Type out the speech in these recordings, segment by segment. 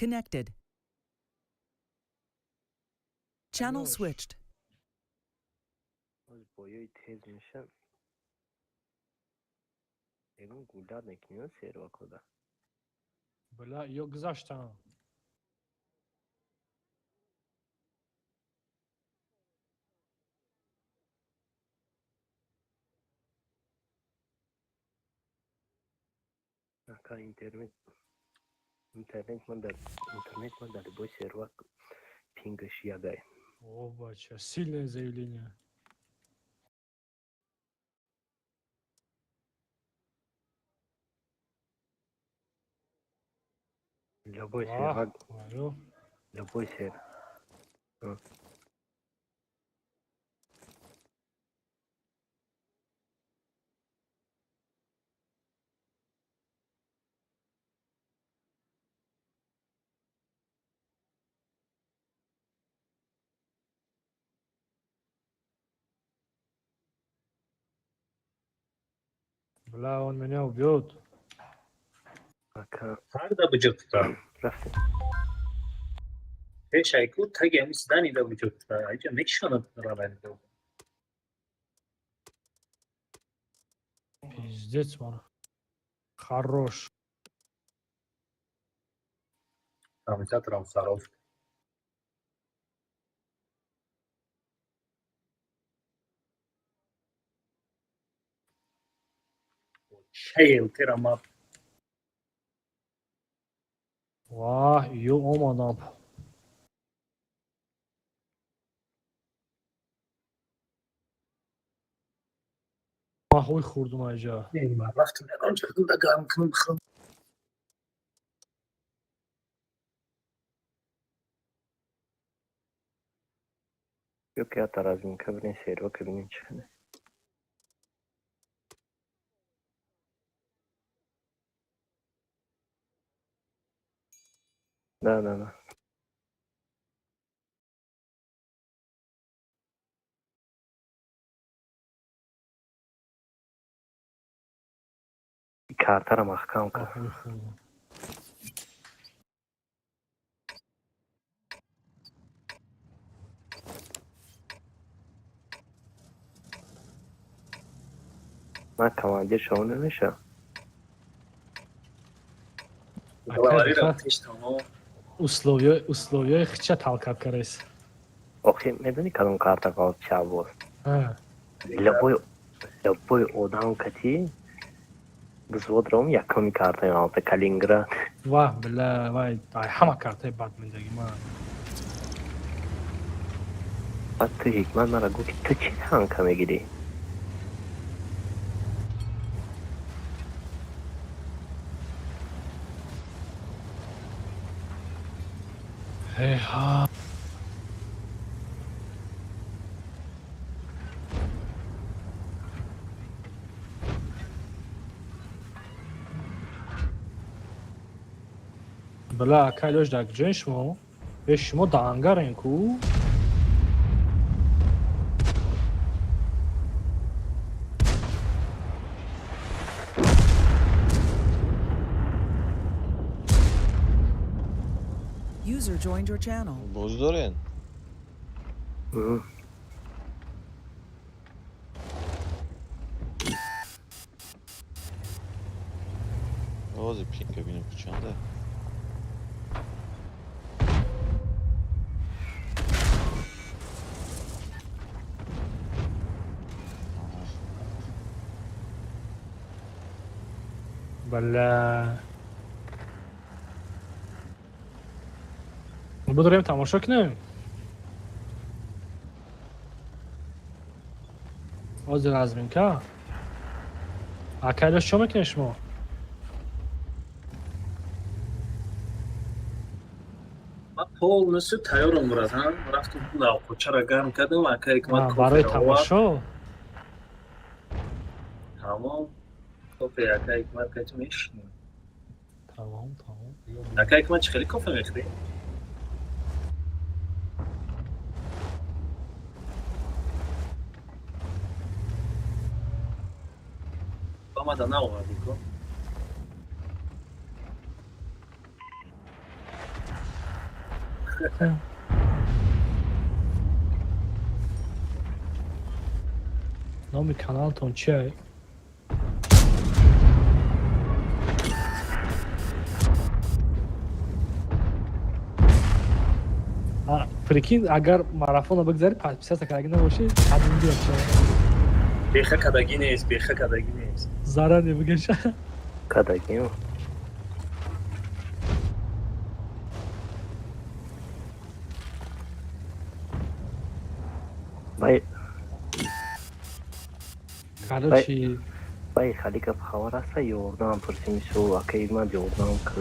Connected. Channel Алло. switched. Боз боёи тез меша. Ягон гулят мекунӣ сервакода. Бля, ё гузаштам. Ака, интернет ман дар любой сервак пингаш ягай. О, бача, сильное заявление. Любой Вах, сервак, алло. любой сер. Бля, он меня убьет. Ака, Ҳарда буҷуфта. рафтем. Пешайку таги ҳами зданида буҷуфта. Аҷа мекишонад раванду. Пиздец, он. Хорош. Комментаторам фаров. Чаел тера. Ваҳ, ё омадам. Ман ҳой хӯрдум айҷа. Ман рафтам ягон ҷо да гарм кунам, бихӯрам. Ё ки ята разминка бинем, сервака бинем, чӣ хеле. Да. Картара маҳкам Ман кар. ҳой хӯрдум. Ман командир шумо намешавам. Главари рафтиштамо. Условияи хича талкат карес. Охи, медонӣ кадом карта чав боз? Любой одам кати взвод ром якуми картаи малта Калининград. Ваҳ, бля, вай, ай ҳама картаи бад мендагӣ ман. Баъд ту, Ҳикмат, мара гуфт, ки ту чӣ танка мегирӣ? Эҳа. Бля, акай лош, дар куҷои шумо? Е, шумо да ангарен ку? User joined your channel. Боз дорен? Ози пинка бинем кучанда. Бля. Будурем, тамошо кунем. Ҳозир разминка. Акай лош, чо мекунед шумо? Ман полностью тайёрам, братан. Рафтам, лавқочара гарм кардам, ака Ҳикмат Барои кофе овард. тамошо? Тамом. Кофе ака Ҳикмат кати мешинем. Тамом. Ака Ҳикмат, чӣ хеле кофе мехӯрӣ? Омада наовардӣ ко? Номи каналтон чия? Прикинь, агар марафона бигзари, подписаться кардаги набошӣ, админ. Беха кадагӣ нест, беха кадагӣ нест. Заранее бигеша. Кадагиё. Бай. Короче. Бай, хали гап хабар аста, ёрдам пурсимису, акаи ман ёрдам ка.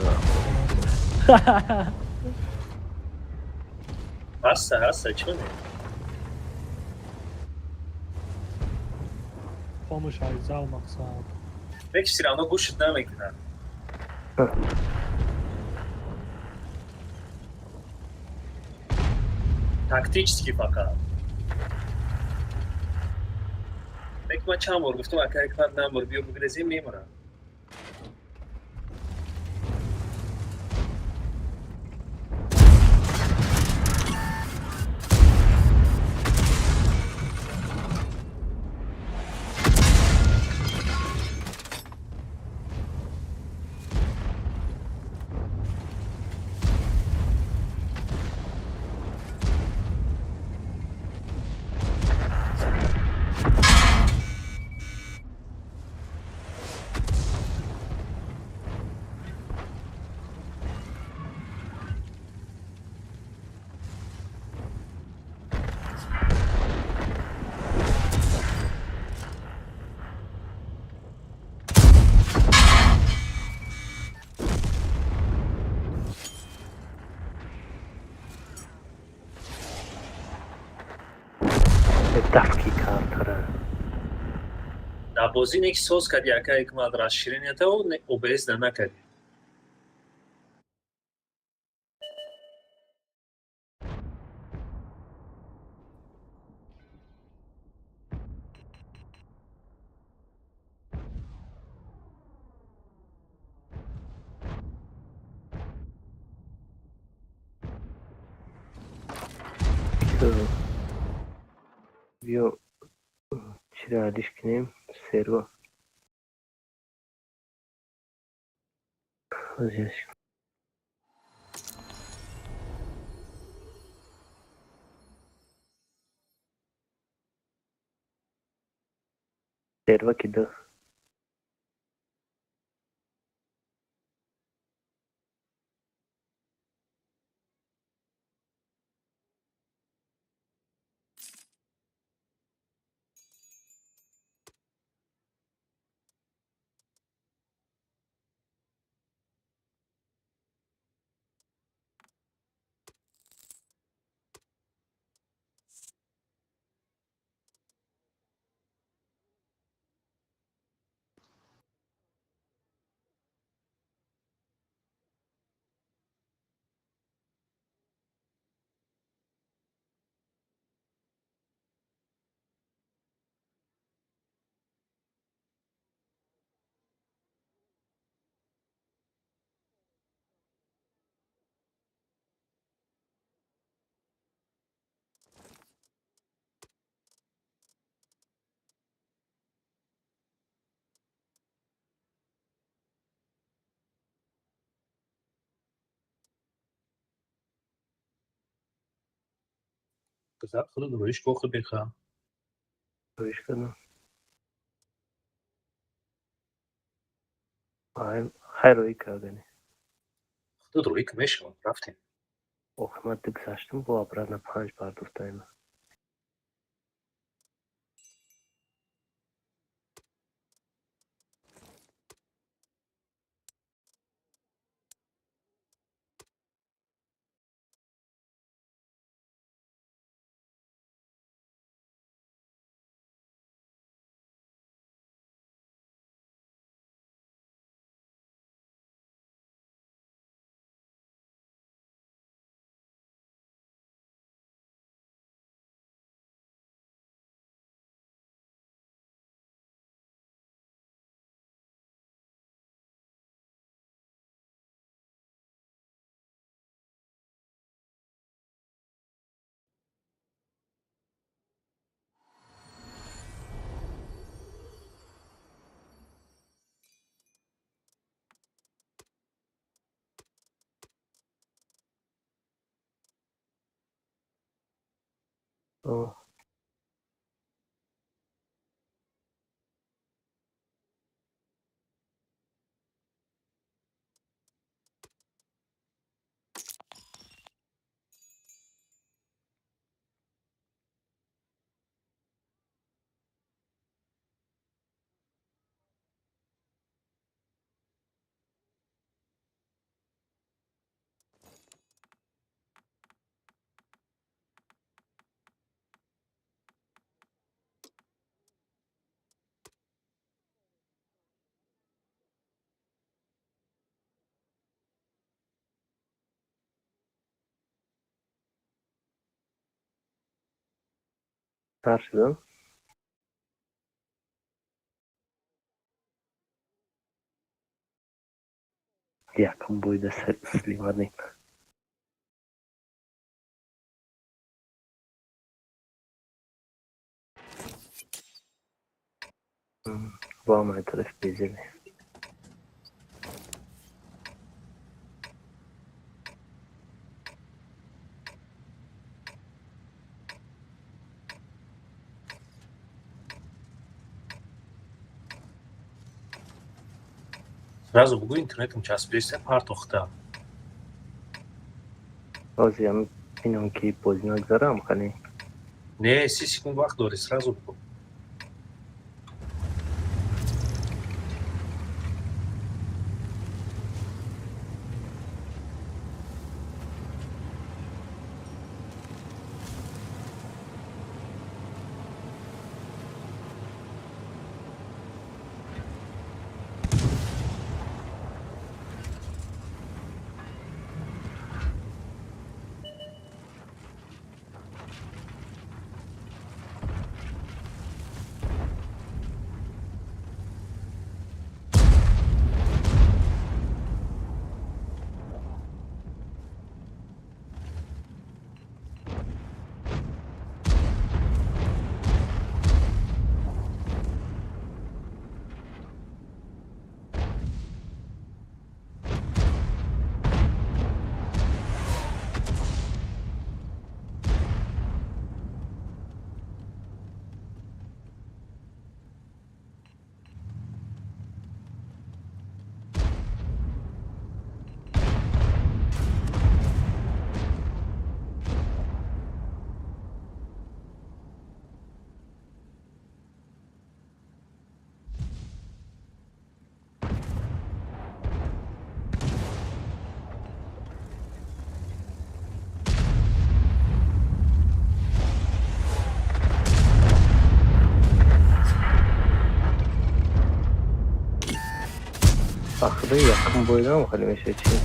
Ҳаста, ҳаста, чӣ не? Помощь айзал мақсад. Бек всё равно гӯшт намекунад. Тактически фақат. Бек, ман чанд бор гуфтам, ака Ҳикмат, намур, биё бигрезем, мемурам. Дафки картара. Дар бозӣ не ки соз кардӣ, ака Ҳикмат, расширениятау ОБС да накардӣ. Биё, чиро алиш кунем, серво. Ҳозир. Серва кида. Писар, худат рӯиш кохи беха. Рӯиш кардам. Хай, рӯӣ кардани. Худат рӯӣ ки мешавад, рафтем. Охи, ман дигзаштам, бо обратно панҷ бардофтаема. О. Сар шудам. Якум бойда сливадем. Бо ҳамаи тараф безебе. Сразу бугӯ, интернетам часпидаиста, партохта. Ҳозир бинам, ки бозӣ нагзарам хали. Не, 30 секунд вақт дорӣ, сразу бугӯ. Ба худо, якум бойдам хали мешавад чӣ?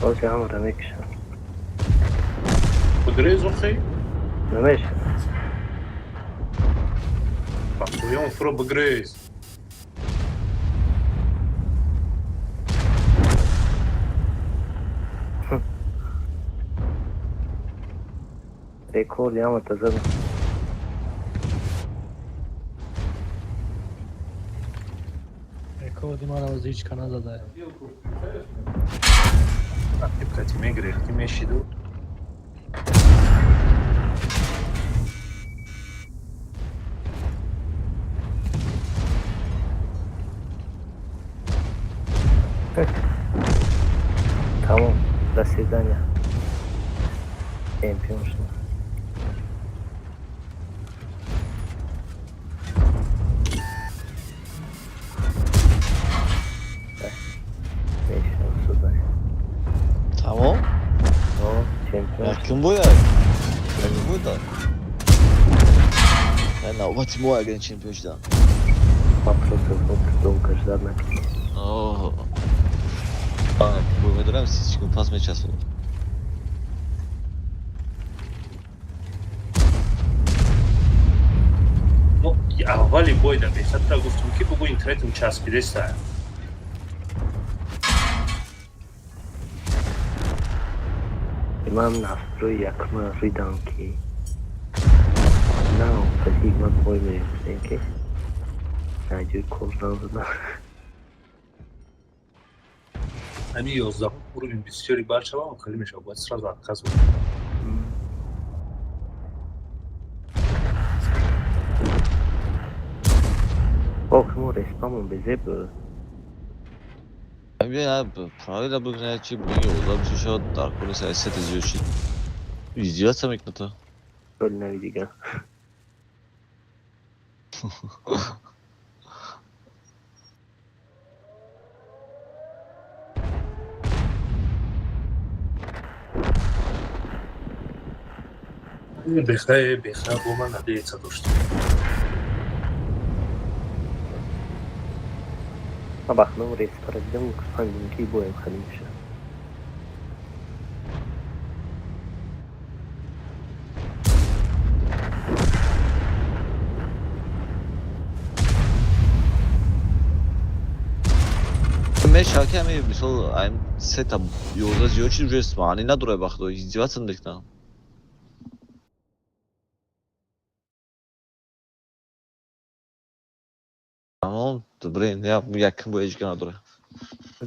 Ҳозир ҳамаро мекушам. Бугрез охи. Намешавад. Ба поён фуро, бугрез. Рекорди ҳамата задам. Рекорди мара ҳозир ҳеҷ ка назада. Рақиб кати мегирехтӣ, мешиду. Тамом, до свидания. Чемпион шудам. Мешавам сюда. Тамом? О, чемпион. Якум бояд. Якум бояд. Навбати мо агар чемпион шудам. Вопросов вот долго ждать накунӣ. Оҳ. Бой медорам, 30 секунд пас мечаспонам. Ну, Аввали бойда бехатра гуфтум, ки бугӯ интернетам часпидеста. Ман настрой якма ридам, ки на кати ман бой мегуфтем, ки наҷои кор назадам. Ҳамин 11-ум уровень бисёри бар шавам, хеле мешавад, бояд сразу отказ бикунам. Ох, мо респамон безе буд. Правила бигна, чи буги 11 бисёр шавад, дар кори сай сета зиёд шид. Издеваться мекунад. Соли нави дига. Бехае, беха, бо ман надеяться доштем. Ман бахнам респара дидам, фаҳмидам, ки боем хеле мешавад. Мешавад, ки ҳами мисол ам сета 11 зиёд шид, уже маънӣ надорад, бахто издеваться мекунам. Тамом, блин, я якм бо ҳеҷ надора.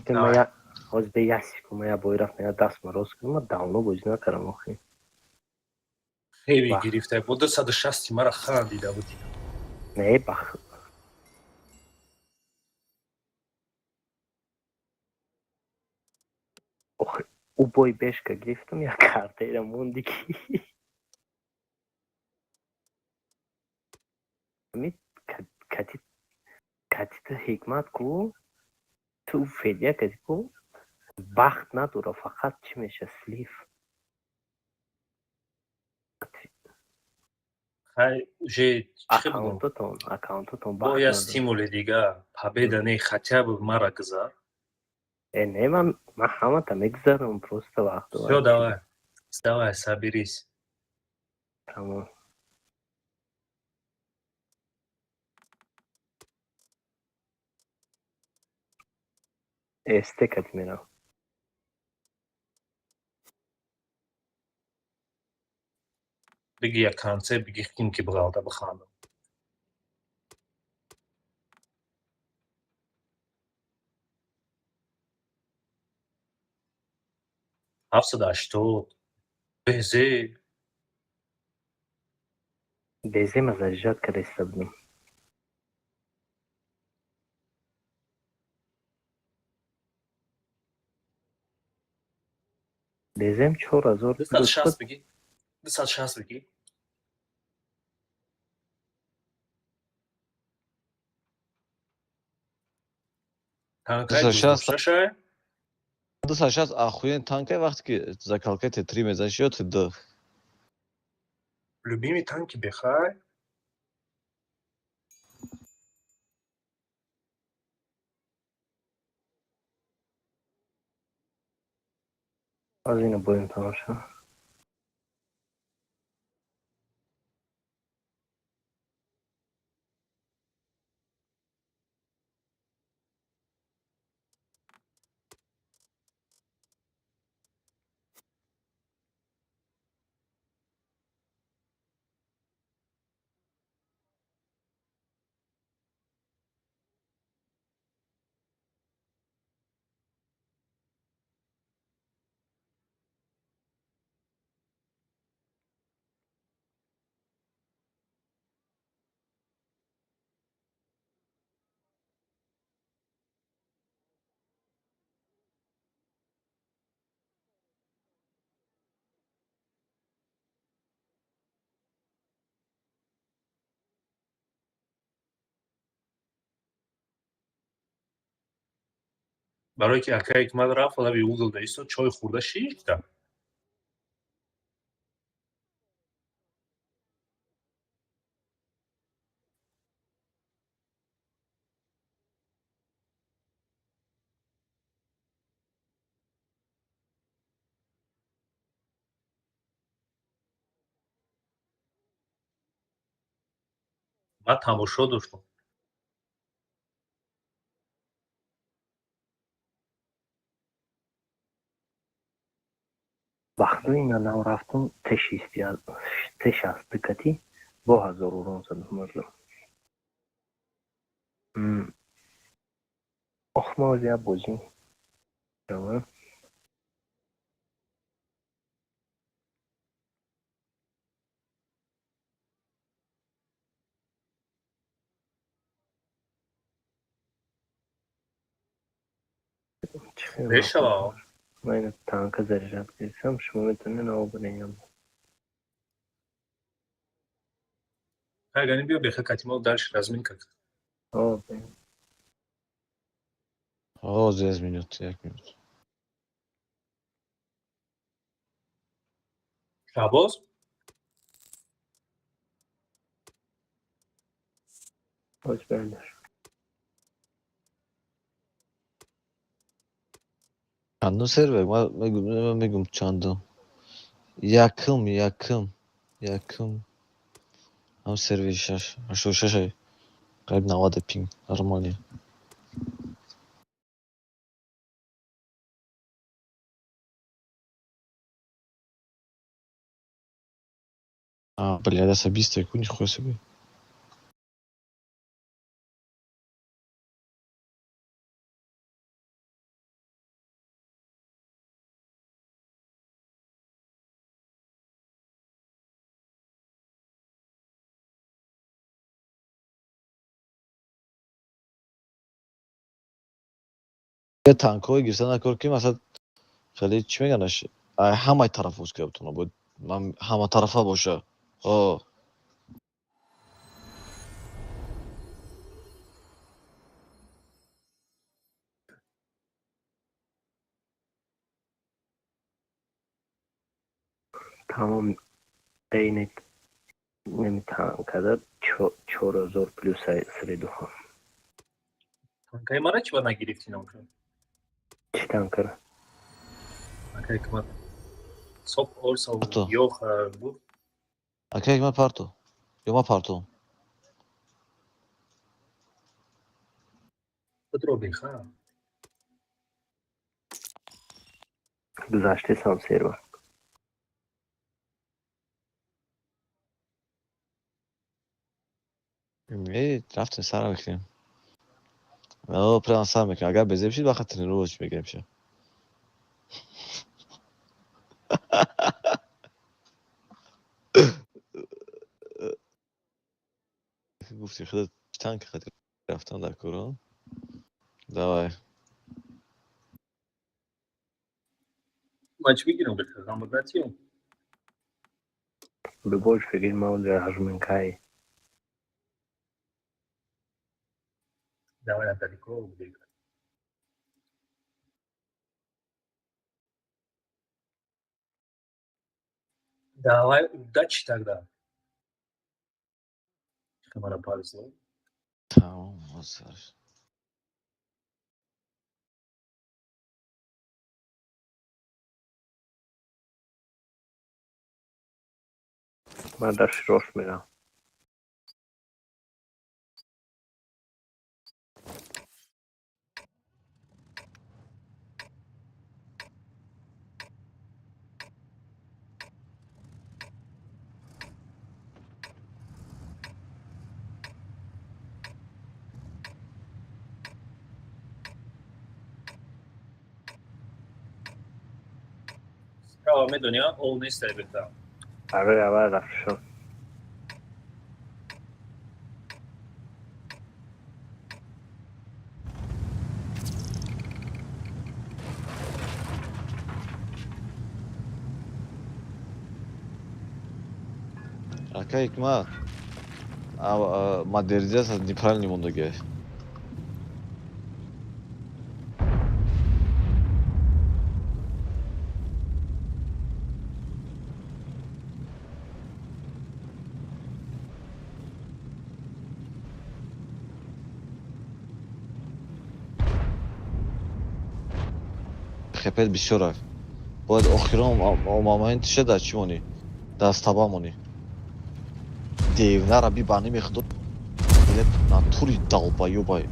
Ма я ҳозир бе як секунд ма я бой рафтам, я даст мароз кунам, ма давно бозӣ накардам охи. Хеле гирифта, бо 260 мара хан дида будӣ. Не, бах. Ох, ӯ бой бешка гирифтам, як картаира монди, ки ами кати кати ту ҳикмат ку, ту федя кати ку бахт надора, фақат чӣ меша, слив. Хай, уже чӣ бугум? Аккаунтотон Бо бахт я надора. Стимули дига, победа не, хотя бы мара гузар. Э, не, ман ҳамата мегузарам, просто вақт. Всё, давай. Давай, соберись. Тамом. Эсте кати мерам. Биги як конце, биги ким ки бғалта бихандам. 780 безе. Безе ма заряжать карда будам. Безем 4000 260 биги. 260 биги. Танкай 260. 206. 260 охуен танкай, вақте ки закалкаи Т3 мезаниш ё Т2. Любимый танки бехай. Аз ина боем тамошо. Барое ки акай ҳикмат рафт, лаби угол да истод, чой хӯрда шишта. Ман тамошо доштам. Вақту ина нав рафтум Т-60 кати бо 1000 урон задам мазлум. Ох, ма ози як бозӣ равам. Чӣ хел Мешава. Ман ина танка заряжать кардам, шумо метавонед наво бинем. Агани биё беха катимо дальше разминка. О, бин. О, 10 минут, як минут. Шаҳбоз? Боз бардор. Чандум сервер? Ман мегум чандум. Якум, якум, якум. Ҳам сервери шаш, 86, қариб 90 пинг, нормально. А, бля, да сабиста, ку нихуя себе. Танкҳое гирифта накор ки масалан хеле чӣ меганаш, ҳамаи тараф оз киябтона бояд ман ҳама тарафа боша. О, Тамом эйни неми танкада 4000 плюс средуҳо. Танкаи мара чӣ ба нагирифтӣ намошад? Чӣ танкара? Танкаи ки ман соп орса Парто. ёха буд. Ака ҳикмат парто. Ё ман парто. Худро беха. Гузаштесам сервер. Э, рафтем сара мекунем. О, прямо сар мекунем. Агар безеб шид, вақт тренировочь мегирем ша. Гуфти худат танк хати рафтан дар кор, Давай. Ман чӣ бигирам беха? Ғамбадатиём. Любой фигир ма ози ҳажминкай. Давай далеко бега. Давай, удачи тогда. Мара повезло. Тамом, ҳозир. Ман дар широш мерам. Справа медони, ол нестай беха. Барои аввал рафтшон. Ака ҳикмат. Модернизация неправильно мондагӣ. Хепет бисёр рафт. Бояд охирон моментиша дар чӣ монӣ? Дар стаба монӣ. Девнара бибанӣ мехудо. Глеб натури долбоёбай.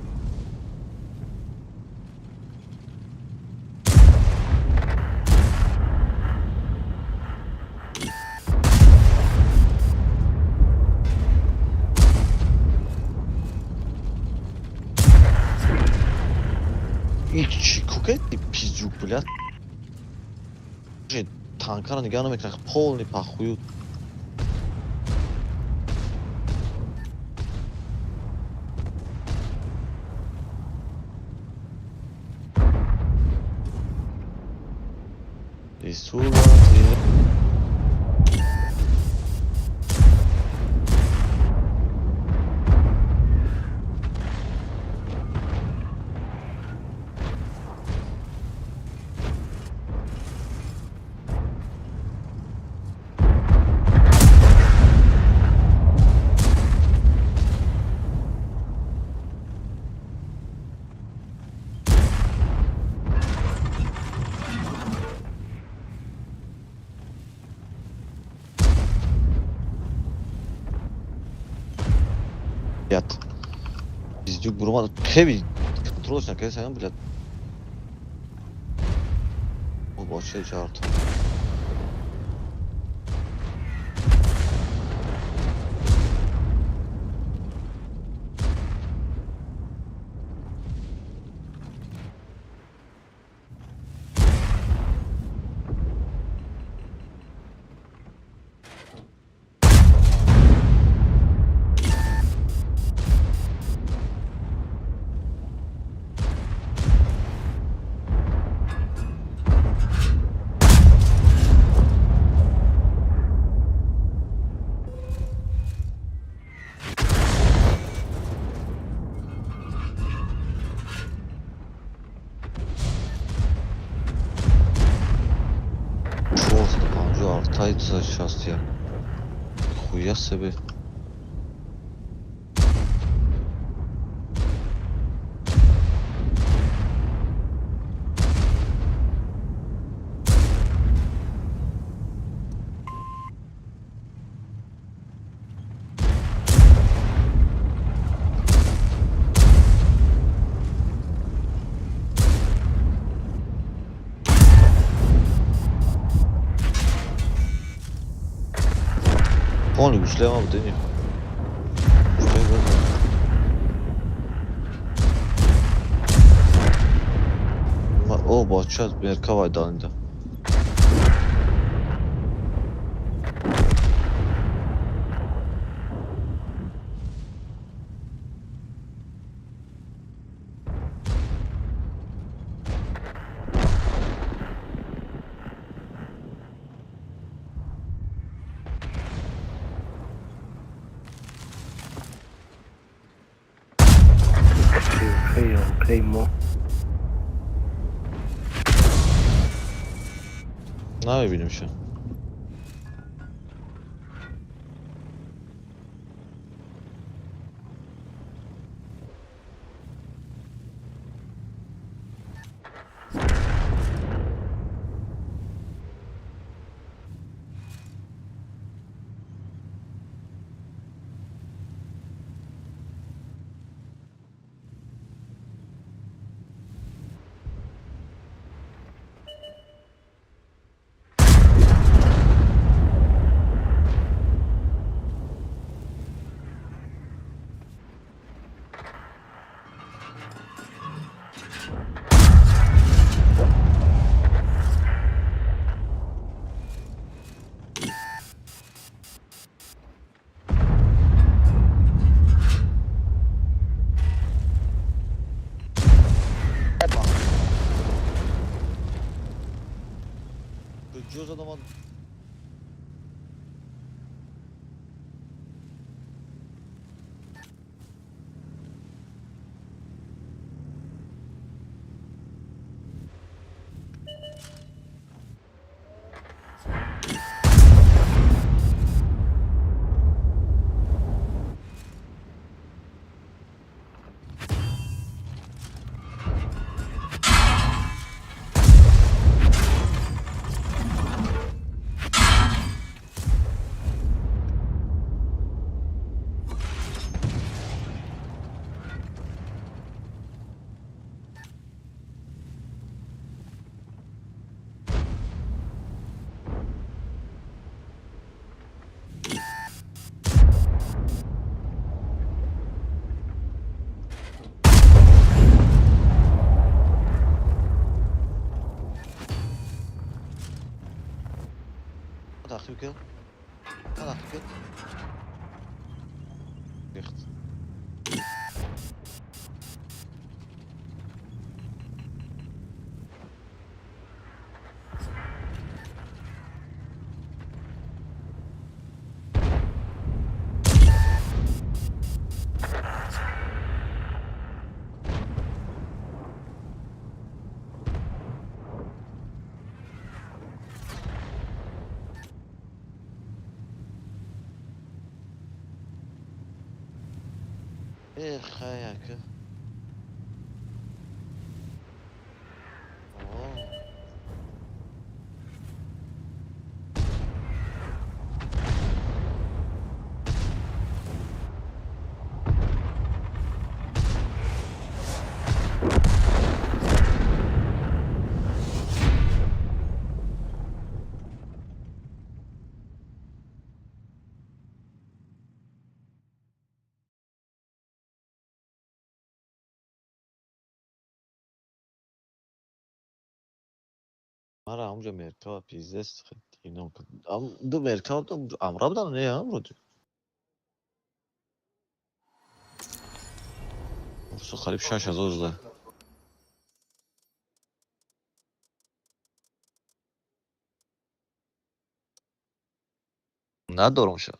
Ин чӣ кукай пиздюк, блядь? Танкара нигаҳ намекунад, полный похую. Исула. Блядь. Пиздюк буромад. Хеви контролш накарда, блядь. О, бача жарт. 450 артай 261. Хуя себе. Полный гуслема буда не. Гуслема буда. О, бача, меркавай данида. Окей, мо. Намебинем ша. Ҷо задам. Тақиб кард. Тақиб кард. Рехт. Эх, хаяка. О. Мара ҳамҷо Меркава пиздец ино ду Меркава амра будан не амроди. Су қариб 6000 зада. Надорам ша.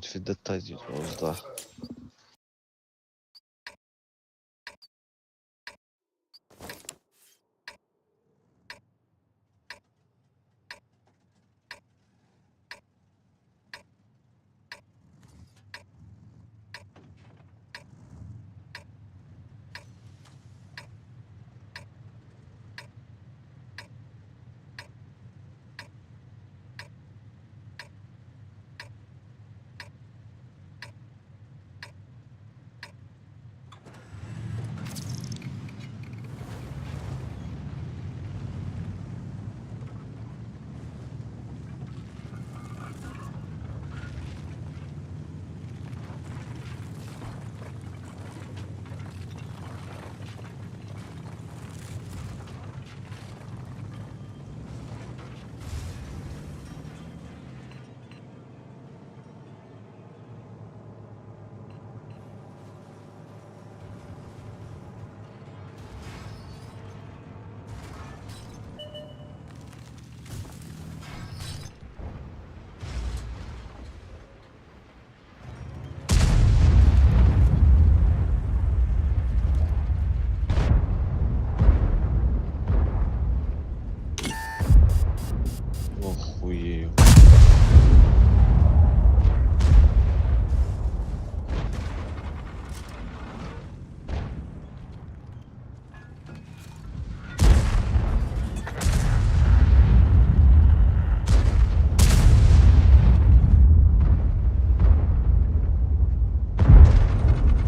Фиддата 19. Охуею.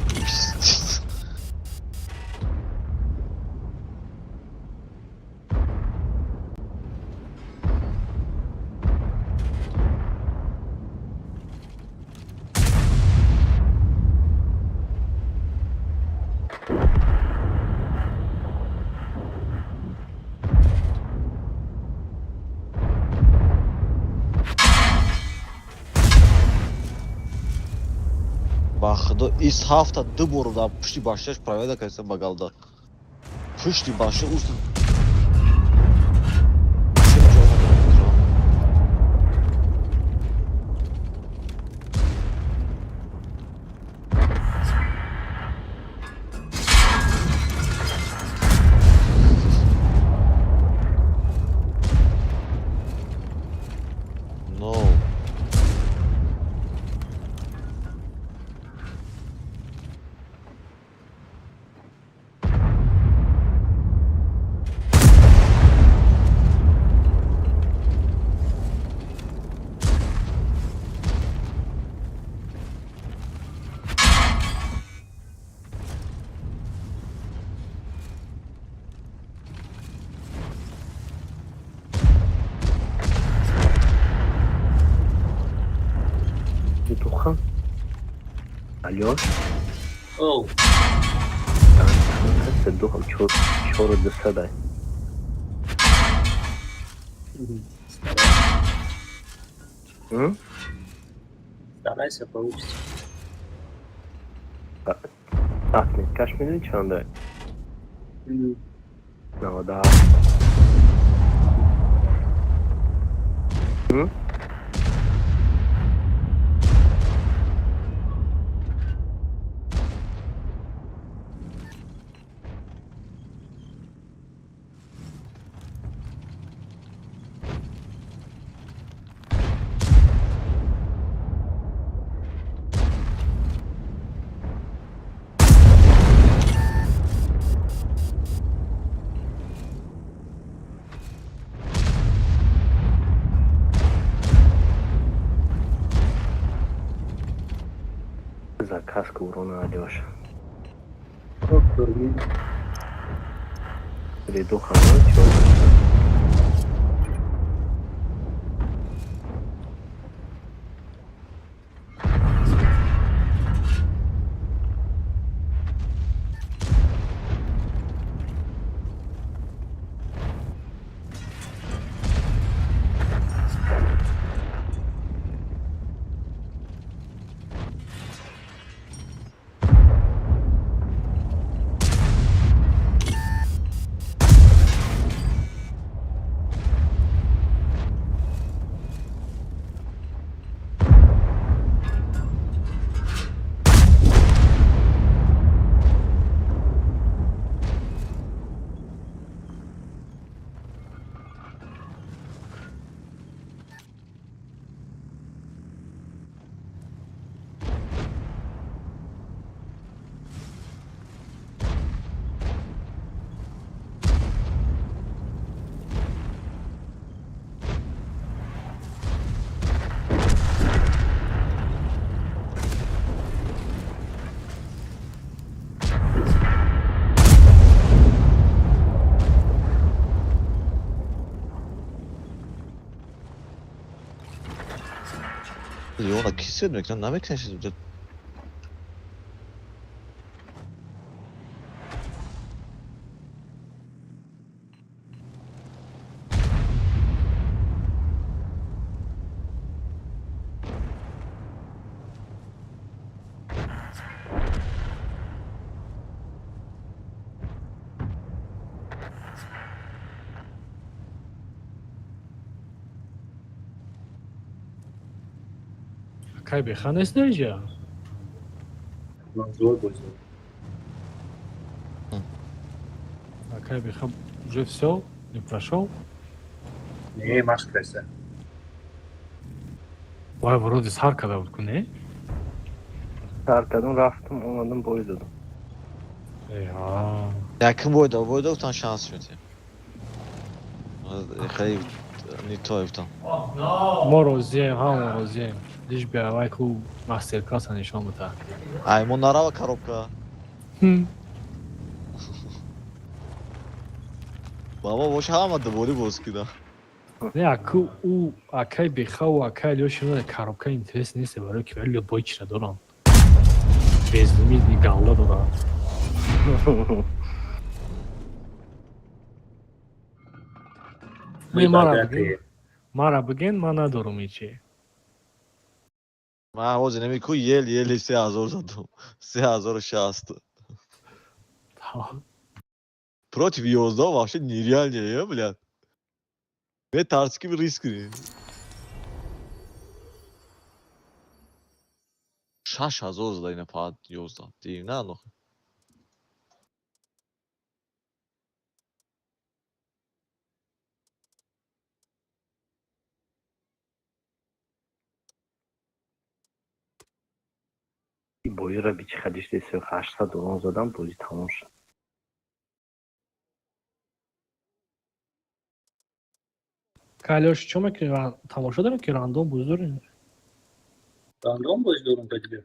Пиздец. Ба худо, ис ҳафта ду бор дар пушти башаш праведа кардам ба галда. Пушти баша уст. No. Духам. Алё. Оу. Духам чору дусадай. Старайся, получится. Отметкаш медони чандай? 97. Заказ урона, Алёша. Приду чё? Леона ки свет мекунад, намекунад чиз. Кай беха нест даиҷа? Ман зор бозӣ. Акай беха уже всё, не прошёл? Не, машқ кайса. Вай, вроде сар карда буд ку, не? Сар кардам, рафтам, омадам, бой додам. Э, Якм бойда, бойда гуфтан шанс метиҳем. Хеле не то гуфтам. Мо розием, ҳама розием. Лишь бы авай ку мастер-класса нишон буда. Ай, мо нарава коробка. Баба боша ҳама дубори боз кида. Не, аку ӯ акай бехаву акай Лёшина коробка интерес нест, барои ки вали любой чира доранд. Безлимитный галла доранд. Не, мара бигин, мара бигин, ман надорум ҳечи. Ман ҳозир намеку ел ели 3000 задум. 3060. Против 11 вообще нереально, я, блядь. Метарси ки риск кунӣ. 6000 зада ина фақат 11. Дим на нохи. Боиро бичи хадиш десё 800 урон задам, бозӣ тамом шуд. Калёш, чо мекунӣ? Тамошо дорем ки рандом боз дорем? Рандом боз дорум кадибе.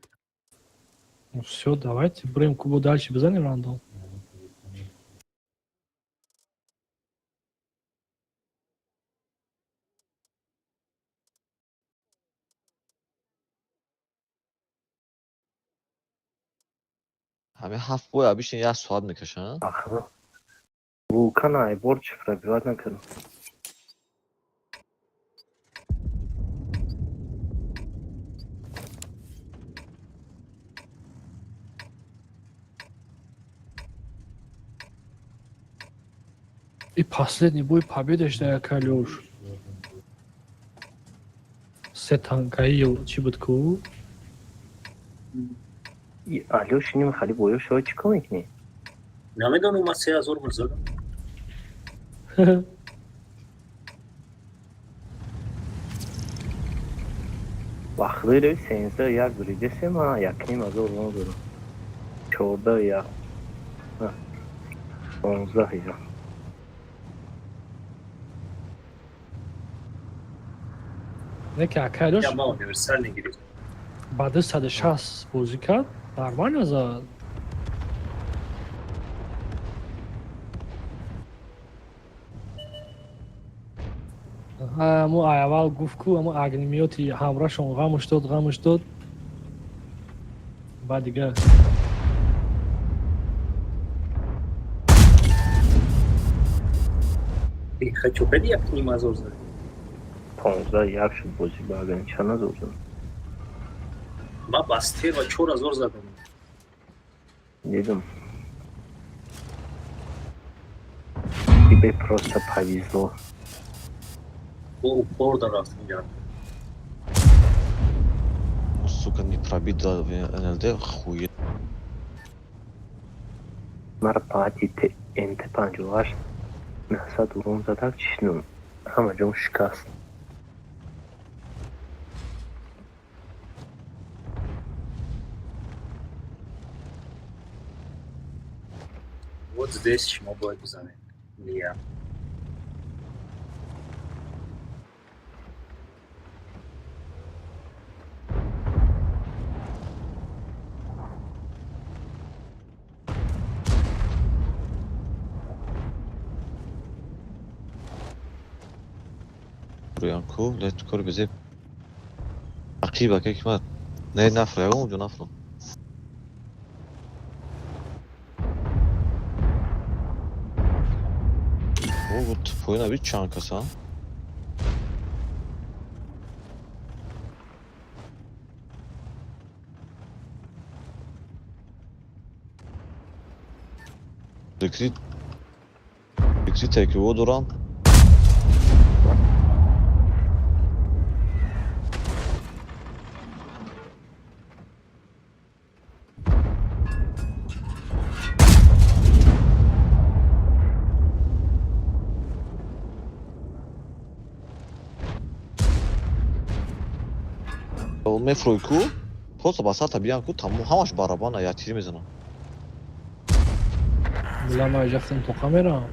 Ну всё, давайте бирем кубо дальше бизанем рандом. Ҳамин ҳафт бой обычно як соат мекашанд. Ахра. Вулкана айбор чӣ пробивать накардам. И последний бой победа шда, Калюш. Се танкаи чӣ буд ку? И Алёш иним хали боё шо чӣ кор мекунӣ? Намедонам, ман 3000 гул задам. Вақтҳои рӯи сенздаҳ як буридесе ман якним ҳазор вон дорам. 14 як. 15 як. Не ки Акалюш Я ма универсал негирифт. ба 260 бозӣ кард, нормально зад. Амо аввал гуфт ку, амо огнемёти ҳамрашон ғамуш дод, ғамуш дод. Баъд дига Хочу кади 1,5 ҳазор задам. 15 як шуд бозӣ ба агар чанд ҳазор задам? Ман ба стерва 4000 задам. Дидам. Тебе просто повезло. Бо упор да рафтам гардам. Сука, не пробит да НЛД, хуе. Мара паати МТ 58 900 урон задак чишнум. Ҳама ҷон шикаст. Вот здесь шумо бояд бизанед. Ния. Рӯян ку, лет кор безеб. Ақиба ке ки ман не нафро, ягон ҷо нафро. О, вот поина би чанд каса? Фикри фикри теки дорам. Мефрӯй ку, просто ба сарта биям ку, тамом ҳамаш барабана, як тир мезанам. Мила ма ҷафтам тоқа мерам.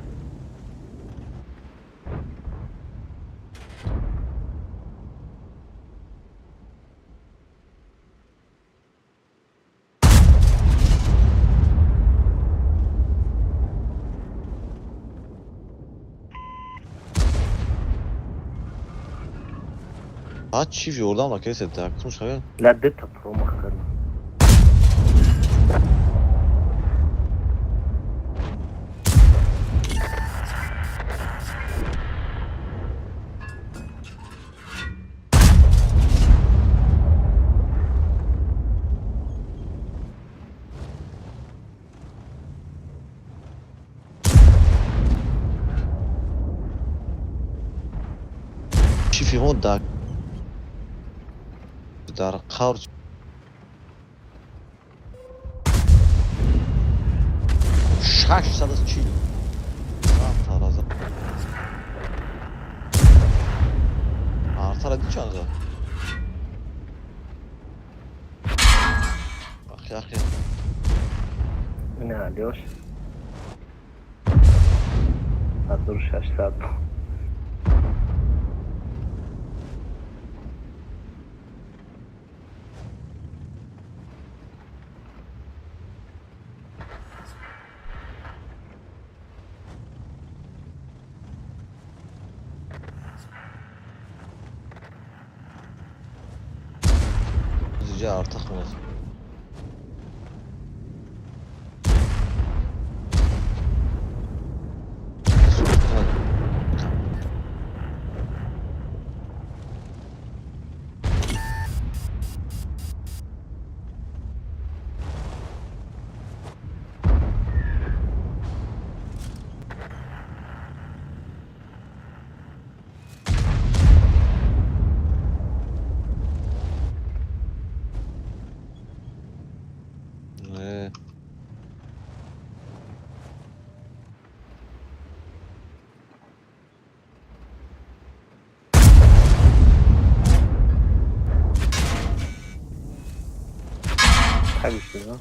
Баъд чӣ ёрдам накардед, дар кун шавед? Ла дта промах кардам. Чӣ фиҳмо дар қавр 640 тараза артара ди чанд зад? Ахи, ахи. Не, Алёш. 1600. Зиҷа арта хунад. Тагишдима.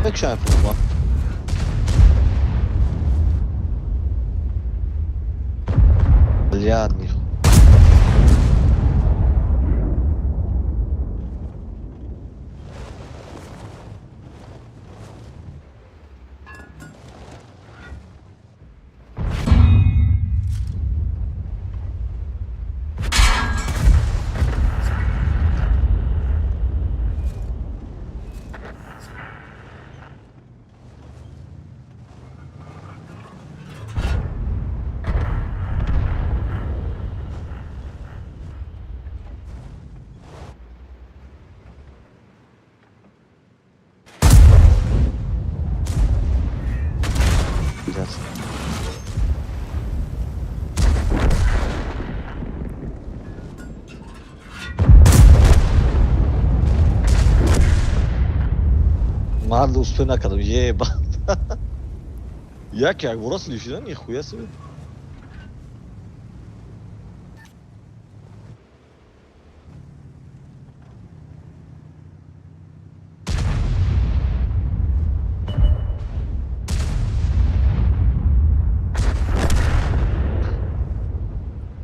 Мекушам футбол. Блядь, нихуя. Блядь. Мард успел накардам, ебать. Як як бора слив шидан, нихуя себе.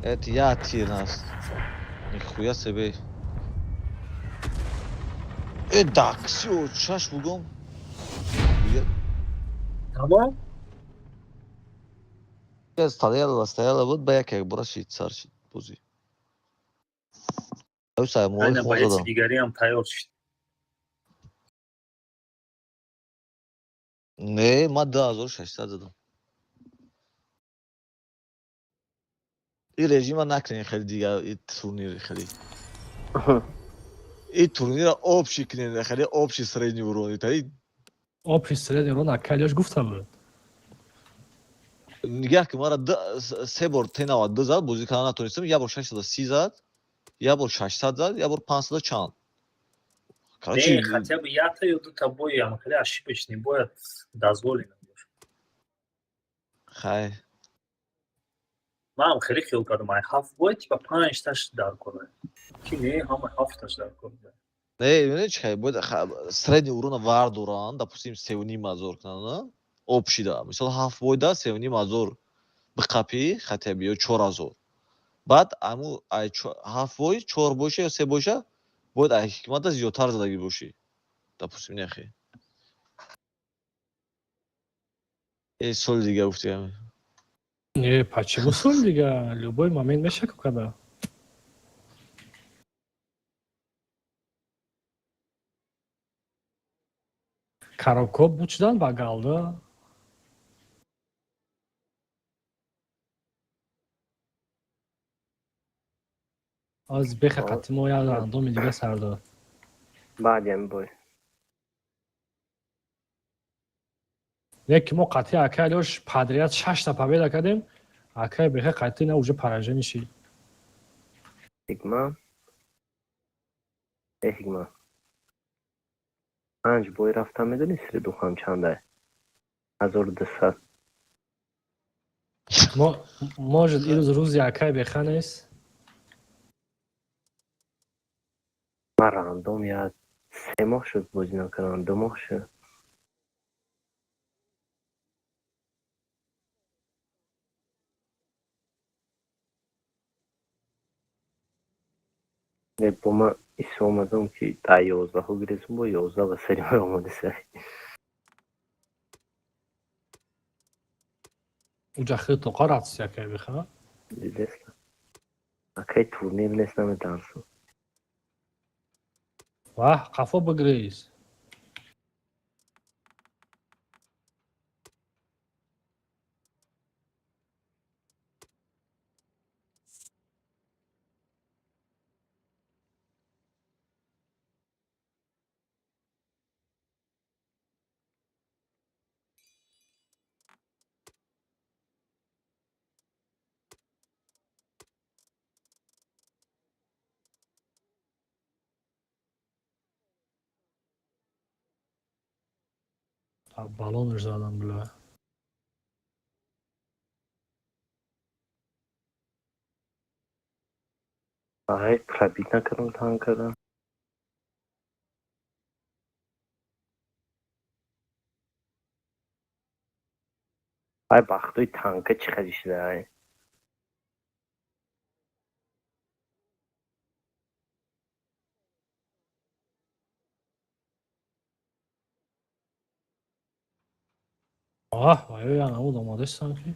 Это я тир нас. Нихуя себе. Э, даксио, чаш бугом. Нихуя. Тамом. Стояла, стояла, вот ба як як бора шид, сар шид, бозӣ. Ӯ сай Айна мой хун боеци задам. Дигариам тайёр шид. Не, ман 2600 задам. Ин режима накунем хеле дигар, и турнир хеле. И турнира общий кунем, хеле общий средний уровень. Тари Общий средний урон акалиош гуфта буд. Нигаҳ ки мара се бор Т92 зад, бозӣ кардан натонистам, як бор 630 зад, як бор 600 зад, як бор 500 чанд. Короче, Не, хотя бы якта ё дута боям хеле ошибочный бояд дозволено бошад. Хай. Ман хеле хиёл кардам, ай ҳафт бой типа панҷташ дар кора. Ки не, ҳама ҳафташ дар кор. Не, медонӣ чӣ хай, бояд средний урона вардоранд, допустим, 3,5 ҳазор кунанд, на? Общий да. Мисол, ҳафт бойда 3,5 ҳазор биқапӣ, хотя бы, ё 4 ҳазор. Баъд аму ай ҳафт бой, чор боша ё се боша, бояд ай ҳикмата зиёдтар задагӣ бошӣ. Допустим, нехи. Э, соли дига гуфти ами. Не, почему сол дига? Любой момент меша када. Коробко бучдан ба галда. Аз беха қати мо як рандоми дига сар дод. Баъди ҳамин бой. Яке мо қатъи акай Алёш подряд шашта победа кардем, акай беха қатъи на уже поражение шид. Ҳикма. Э, Ҳикма. Панҷ бой рафтам, медонӣ средухам чандай? 1200. Может, ирӯз рӯзи акай беха нест? Ман рандом як 3 моҳ шуд бозӣ накардам, 2 моҳ шуд. Э, бо ман исо омадам ки дар 11-ҳо гирезм, бо 11 ба сари ман омадеса. Уҷа хеле тоқа рафтси акай беха. Дидеста. Акай турнир нест, наметарсам. Ваҳ, қафо бигрез. Баллонаш задам, бля. Ай, пробить накардам танкара. Ай, бахтои танка чӣ хади шуда, ай. Оҳ, ваё я набуд омадастам ки.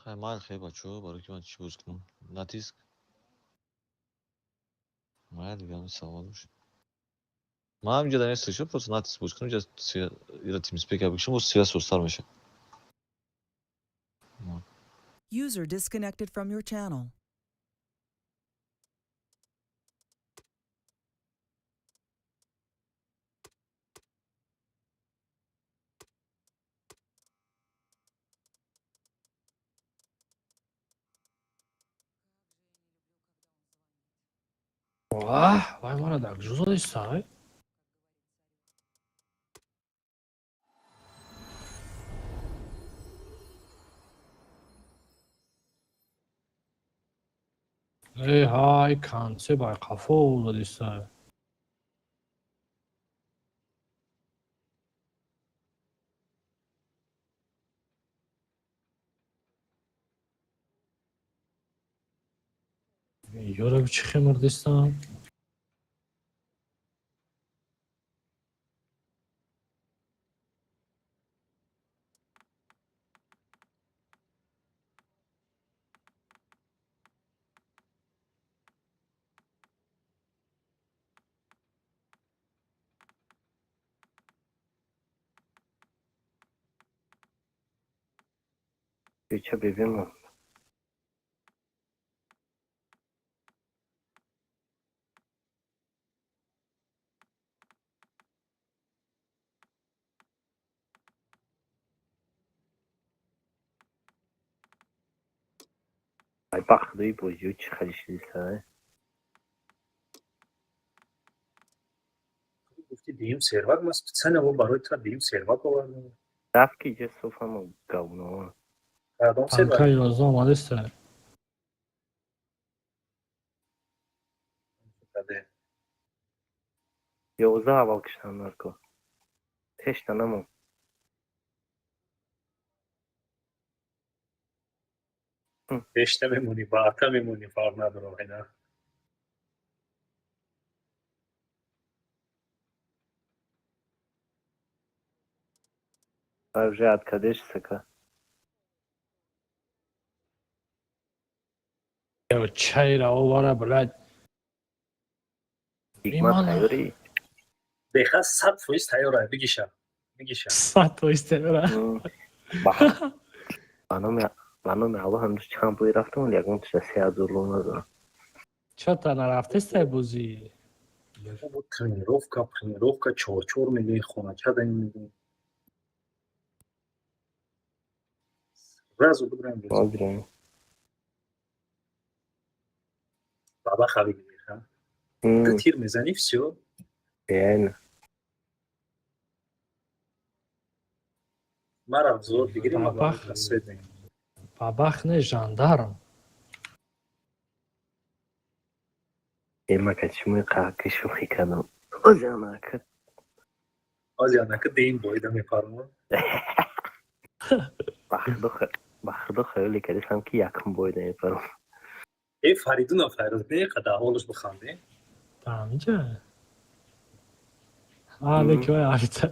Хай, майл, хай, бачаҳо, барои ки ман чӣ боз кунам? Натиск. Майл, дигар савол бошад. Ман ҳаминҷо дар нест, просто натиск боз кунам, ира тимспека бикшам, боз связь сустар мешавад. User disconnected from your channel. Оҳ, вай мара дар ҷузо дистай. Эй, ҳай, конце бай қафо задистай. Ёра чӣ хемр дистам? Ча бибинам. Ай, бахтои бозиё чӣ хади шудиста, ай. Гуфти диюм сервак, ман специально бо барои тра диюм сервак овардам. Рафт ки иҷа софамо говно. Кадом Танка сервак? 11 омадастай. Каде? 11 аввал киштан нарко. Тешта намон. Пешта мемонӣ, баъдта мемонӣ, фарқ надорад, айна. Вай уже откадеш сака. Ё чайра овара, блядь. Ҳикмат Имана. тайёрӣ? Беха 100% тайёра, бигиша. Бигиша. 100% тайёра. Ба номи Аллоҳ, ҳамрӯз чанд бой рафтам, вале ягон тиша 3000 лом надорам. Чата нарафтестай бозӣ? Бо тренировка, тренировка, чор-чор мегӯи, хонача даем мегӯи. Сразу бигирам бозӣ. Ҳозирем. Баба хави беха. Ду тир мезанӣ, всё. Реально. Мара взор бигирем, ма Бабах. свет мегирам. Бабах не, жандарм. Э, мака чимои қаҳки шӯхӣ кардам. Озианака. Озианака деим боида мефармо. Ба худо, хаёле кардистам, ки якум боида мепарам. Э, Фаридуна Файроз, не қадар ҳолаш биханде. Ҳаминҷа? А, леки вай авита.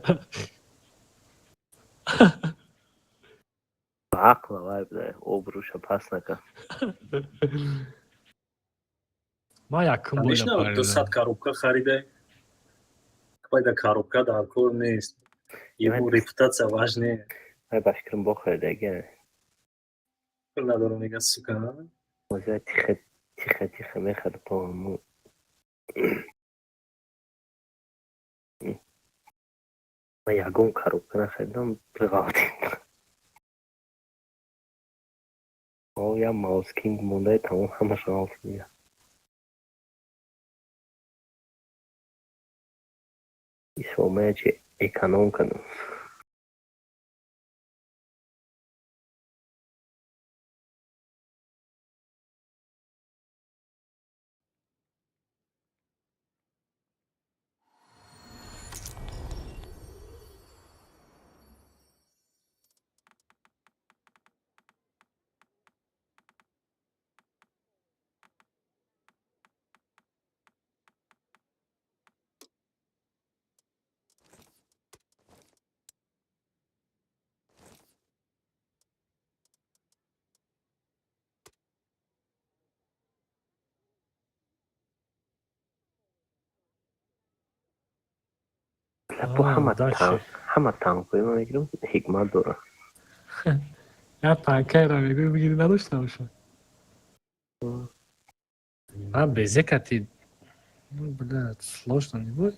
Ба ақла вай буда, обрӯша пас накард. Ман якум боида Мешнавам, паридам. 200 коробка харида. Пайда коробка дар кор нест. Ему репутация важнее. Вай ба фикрам бохӯрдаги. Пул надорам, мега, сука. Озия тихе тихе тихе мехард по-моему. Ман ягон коробка нахаридам, биғавтим. Як маускинг мондаи тамом, ҳамаш ғалт меяд. Исомая чи эконом кардам. Бо ҳама Дальше. Ҳама танкҳои ман мегирам, ҳикмат дорад. Я танкайра мегӯй, бигири, надошта бошад. А безе кати. Ну, блядь, сложно не будет?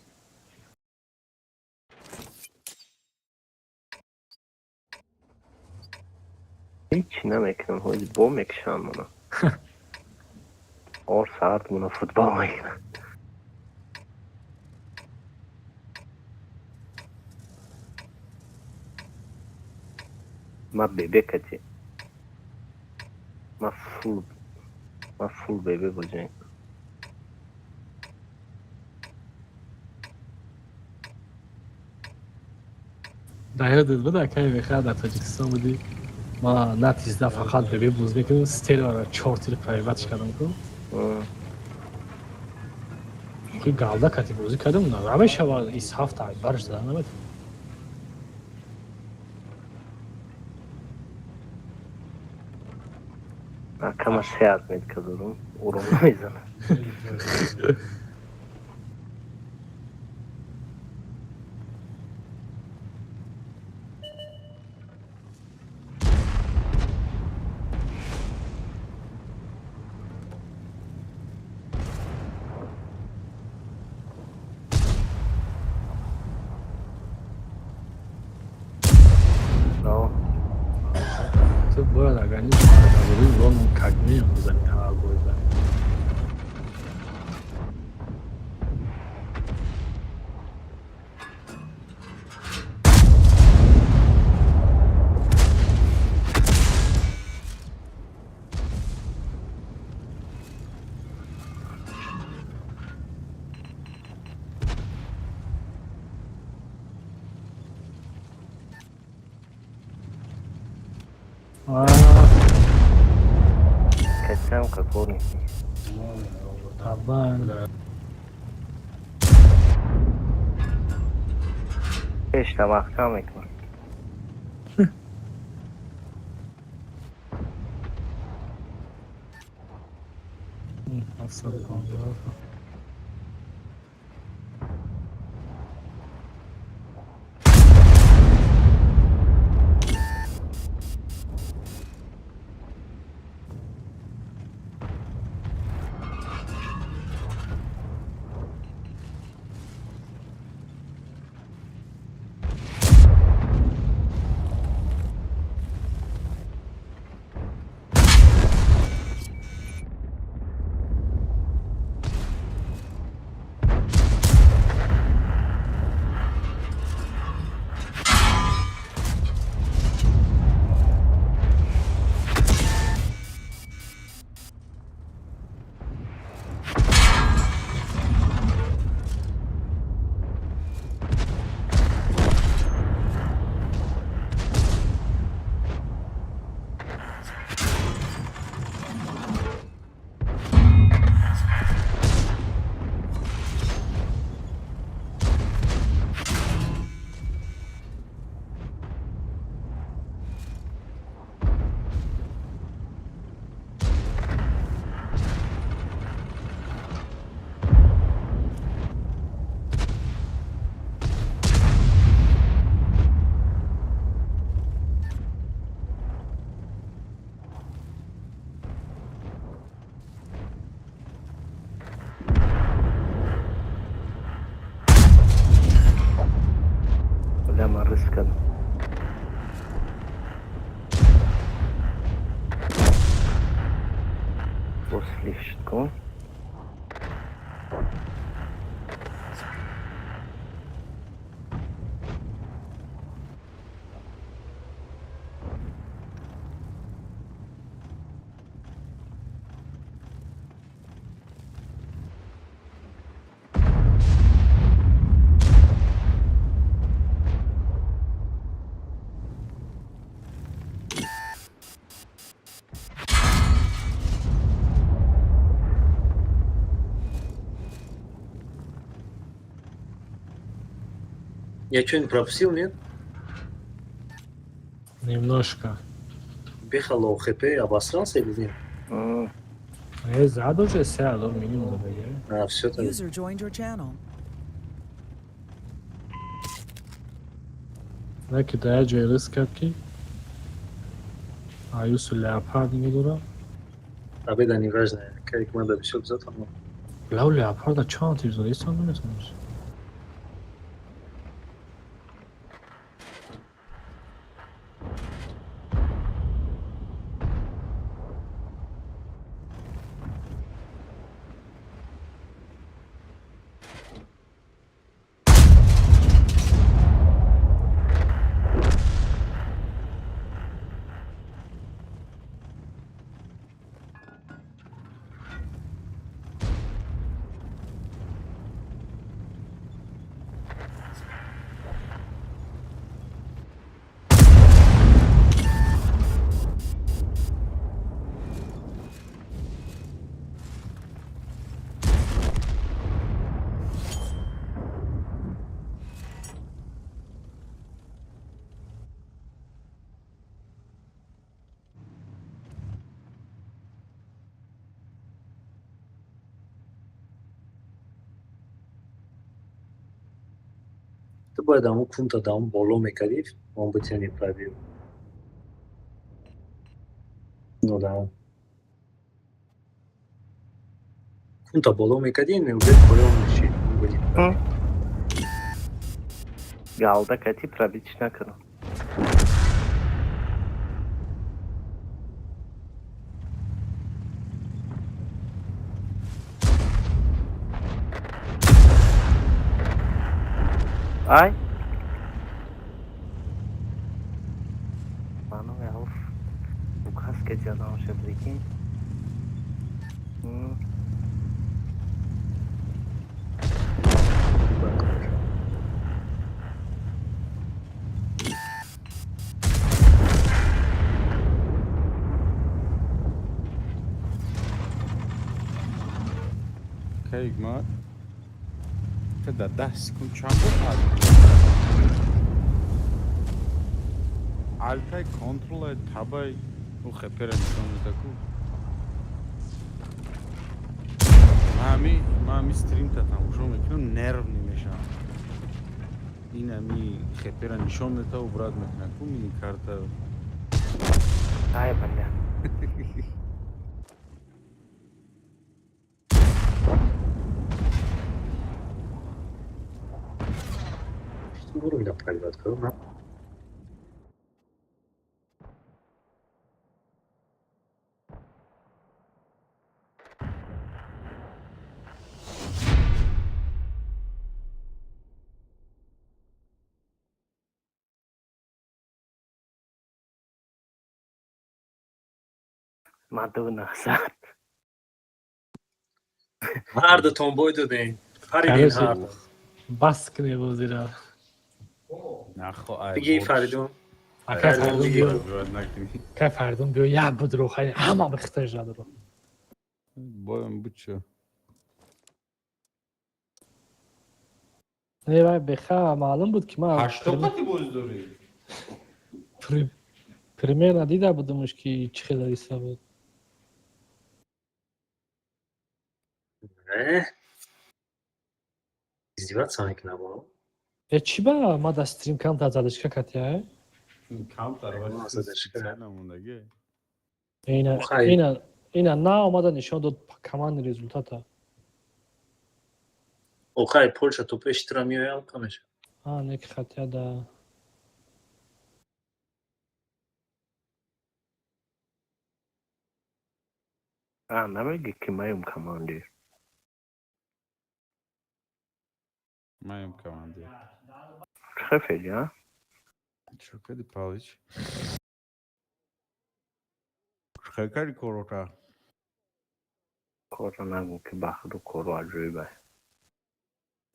Ҳеҷ намекунам, ҳози бо мекушам мана. Ор сард мона футбол мекунам. Ма бебе кати. Ма фул бебе бозӣ мекунам. Дар ёдат буд, акай беха, дар Тоҷикистон будӣ, ма натизда фақат бебе боз мекунам, стереора чор тир проебать кардам ку. Ки галда кати бозӣ кардам, намешава, ис ҳафта барш зада наметавонам. Кама се отметка дорам, урон намезанам. Но Ту бояд организм ҳазори урон как минимум бизани ҳар бой. А, касам какор мекунӣ? Табан. Пешта маҳкам мекунам. 750. Я что-нибудь пропустил, нет? Немножко. Беха low хп, обосрался или нет? Зад уже 3000 минимум задає. А, все там. User joined your channel. Не ки дар як ҷое риск кард, ки аюсу леопард медора. Победа не важная. Как надо все затону. Лав леопарда чанд тир зада исан наметониш. Ту бояд ҳамун кунта даун боло мекардӣ, он бы тебя не пробил. Ну да. Кунта боло мекардӣ, не убед поён мешид. Он бы не пробил. Галда кати пробить накунам. Ай! Ману ауф. Указ кеҷанам шуд, прикинь. Ҳикмат, ту дар 10 секунд чанд бор альтай, контролай, табай, ӯ хепера нишон меда ку. Ман ҳами стримта тамошо мекунам, нервный мешавам. Ин ҳами хепера нишон меда, убрать мекунад ку мини карта. Ай, бля. Уровень пробивать, да? Ма ду назад. Ҳардутон бой додем. Фаридин ҳарду. Бас кне бозира. Нахо ай. Биги, Фаридун. Акай Фаридун, Фаридун биги. биё. Акай Фаридун биё, як будро хай ҳама бихташ надро. Боем бучо. Не, вай беха маълум буд, ки ман Ҳашто қати боз дорӣ. Примерно дида будумш, ки чӣ хел риса буд. Э? Издеваться мекунам, бо. Э, чӣ ба ма да стрим камтар задачка катя? Камтар. Ма задачка. Намондаги. Ина. Хай. Ина на омада нишон дод команди результата. Охай, Польша то пеши тура меоям, камеша. А, не ки хатя да. А, намеги ки маем команди. Маем командир. Чӣ Федя? Чӣ кади, Палыч? Чӣ кади корота? Корро нагӯ, ки ба худу кору аҷоибе.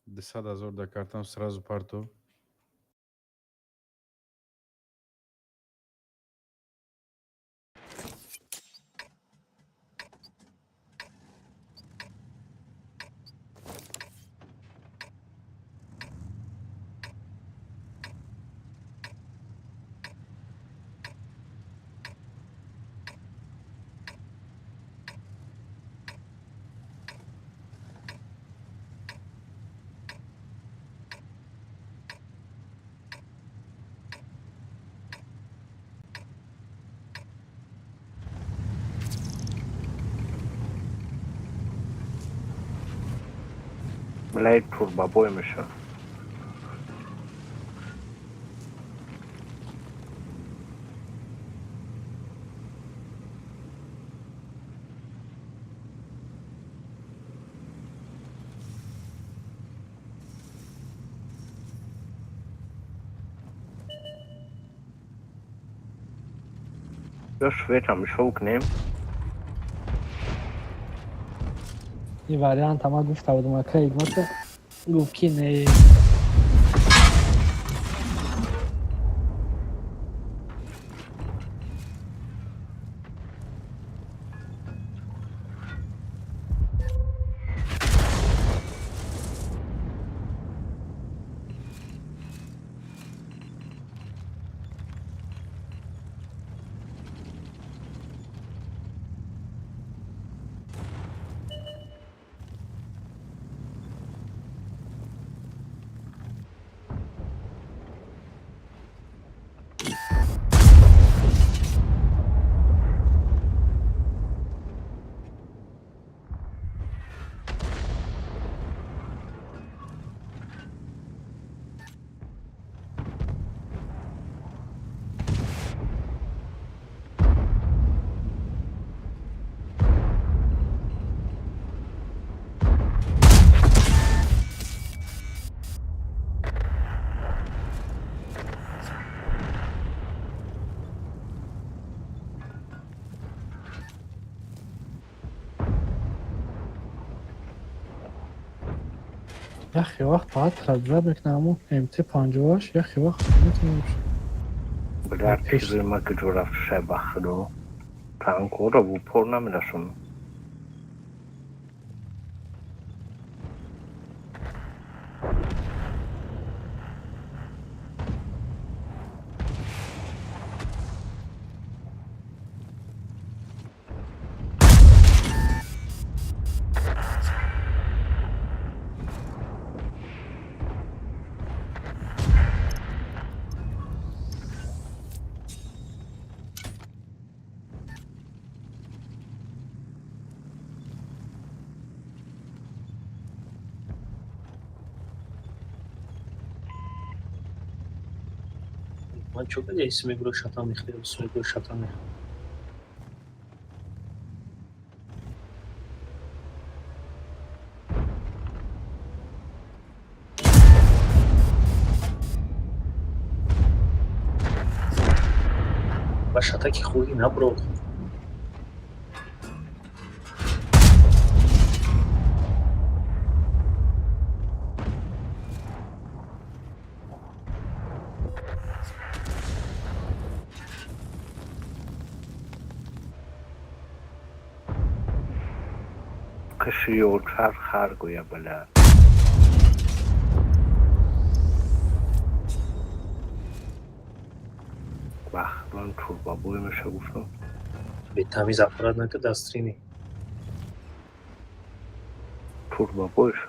200 000 да картам сразу парту. Блядь, турбобой меша. Ё шветам шоу кунем. Ин вариант ама гуфта будам, ака Ҳикмата гуфт, ки не. Яхе вақт фақат традза мекунам, аммо МТ 58 яхе вақт метавонам. Блядь, Пеш- чизи ма куҷо рафт шай, ба худо. Танкора в упор намерасонам. Ман чо кардя, исм мегӯра, шата мехӯрам, исм мегӯра, шата мехӯрам. Ба шатаки хӯрӣ наброд. Каши ёчар хар гӯя, бля. Ба худо, турбобой меша, гуфтам. Бетамиз аппарат нака дастрини. Турбобой ша.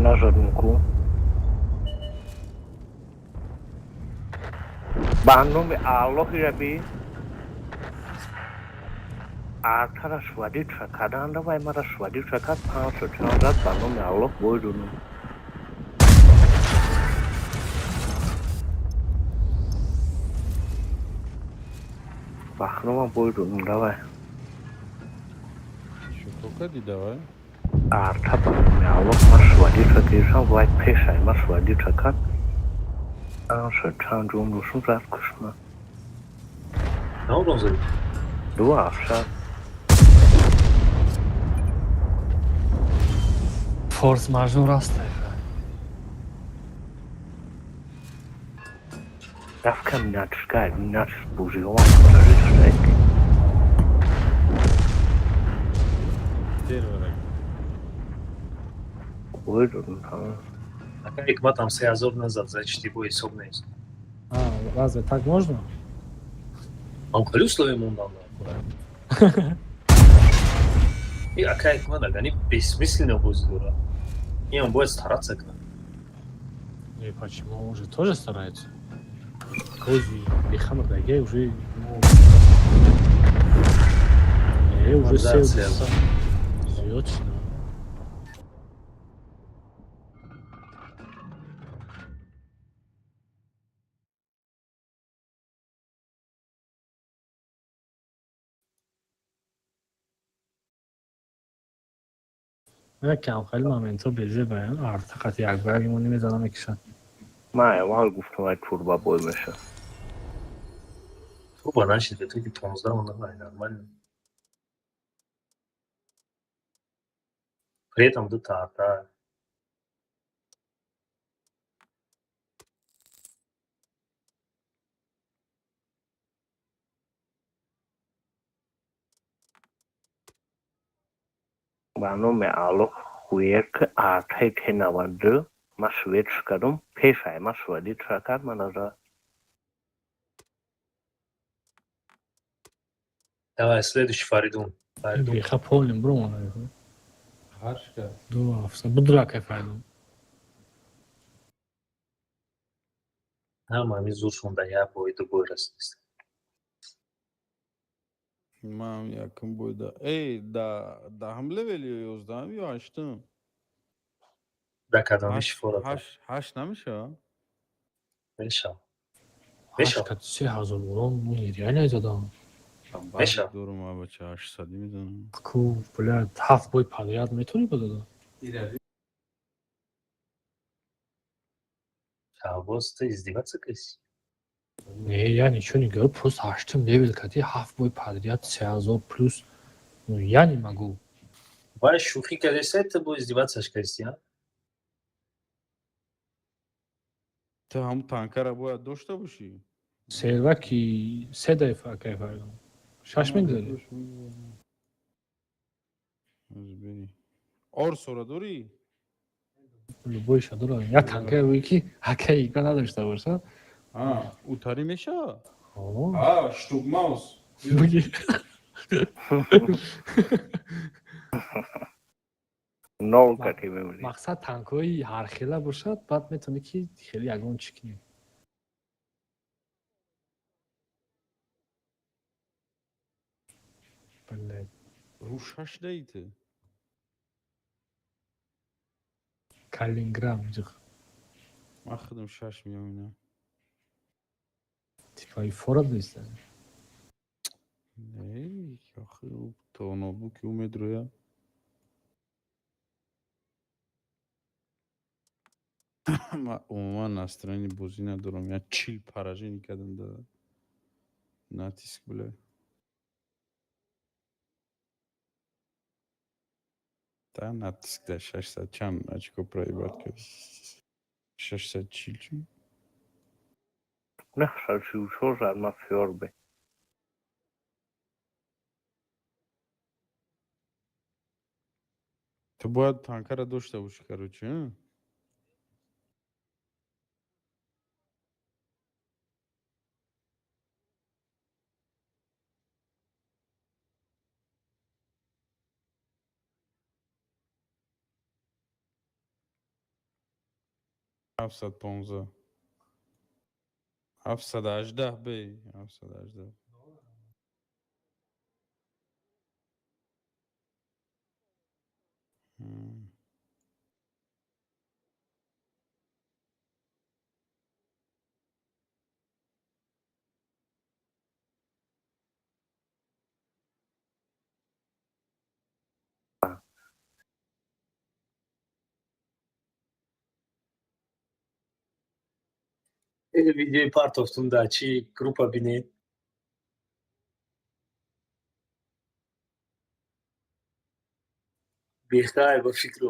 Нажадем ку. Ба номи Аллоҳи Раби артара швадитша карданда, вай мара швадитша кард, панҷсо чанд зад. Ба номи Аллоҳ бойдунум. Бахномам бойдунум, давай. Чӣ кардӣ, давай? Арта, ба номи Аллоҳ, ман швадитша гирифтам, вай пешай ман швадитша кард, панҷсо чанд ҷум дошум, зад, кушма. На урон задӣ? 2700. Форс-мажор аст. Рафтам минатшка, минатш божиёмам шуда. Сервера. Бойдунум, тамом. Ака Ҳикматам 3000 назад, значит, его ҳисоб нест. А, разве так можно? Ман хеле условия мондам. И ака Ҳикмат агани бессмысленно бозӣ дорад. Иам бояд стараться кунад. И почему, он же тоже старается? Кози бихамр даге уже, ну, уже Да, се се. зиёд шуда. Кам хеле моментҳо безе баян артақат як ба як имони мезанам, мекишад. Ман аввал гуфтам, вай турба бой меша. Турба нашид, в итоге 15 он нормально. При этом дута арта. Ба номи Аллоҳ, хуер ки артаи тенаванду ман шведш кардум, пешай ман швадитша кард, мана зад. Давай, следующий, Фаридун. Фаридун. Беха полним бромона. Ҳашка. 2700. Будра, Фаридун. Ҳама ҳамин зуршон да як бой, ду бой расист. Ман якум бойда. Эй, да даҳам левел ё 11-ам ё ҳаштум? Да кадоми шифора? Ҳашт намешава? Мешава. Меша. 3000 урон нереально задам. Мешава. Дорум, абача, 800 мизанам. Ку, блядь, ҳафт бой подряд метавонӣ бадада? Шаҳбоз, ты издеваться каси? Не, я ничего не говорю, просто ҳаштум левел кади ҳафт бой подряд 3000 плюс. Ну, я не могу. Вай шӯхӣ кардеса, ты бо издеваться каси, а? Ту ҳамун танкара бояд дошта бошӣ. Серваки се дафъа, акай Фаридун. Шаш мегузарӣ? Орсора дорӣ? Любой ша дорам. Як танкае буи ки акай ика надошта боша. Утарӣ мешава? О, А, штук маус. буги. Нол кати мемонӣ. Мақсад танкҳои ҳархела бошад, баъд метавонӣ ки хеле ягон чӣ кунӣ. Блядь. Рӯ шаш даи ту. Калинграм ҷиқ. Ман худам шаш меём ина. Типа и фора диста. Не, охи, то ноутбуки умедроя. Ман умуман настроение бозӣ надорам. Я 40 поражение кардам да натиск, бля. Та натиск да 600 чанд очко проебать кард. 640 чӣ? 934 зад ман фиёр бе. Ту бояд танкара дошта бошӣ, короче, а? 715. 718 бе, 718. Видеои партофтун да чӣ группа бинед. Бехайр, ба фикру.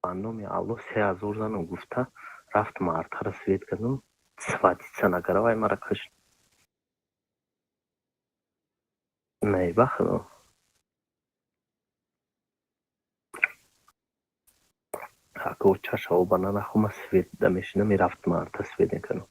Ба номи Аллоҳ, 3000 занам гуфта, рафтам, артара свет кардам, сватица накарда, вай мара кушт. Не, ба худо. Ако чаша оба нанахома, свет да мешинам, мерафтам, арта свет мекардам.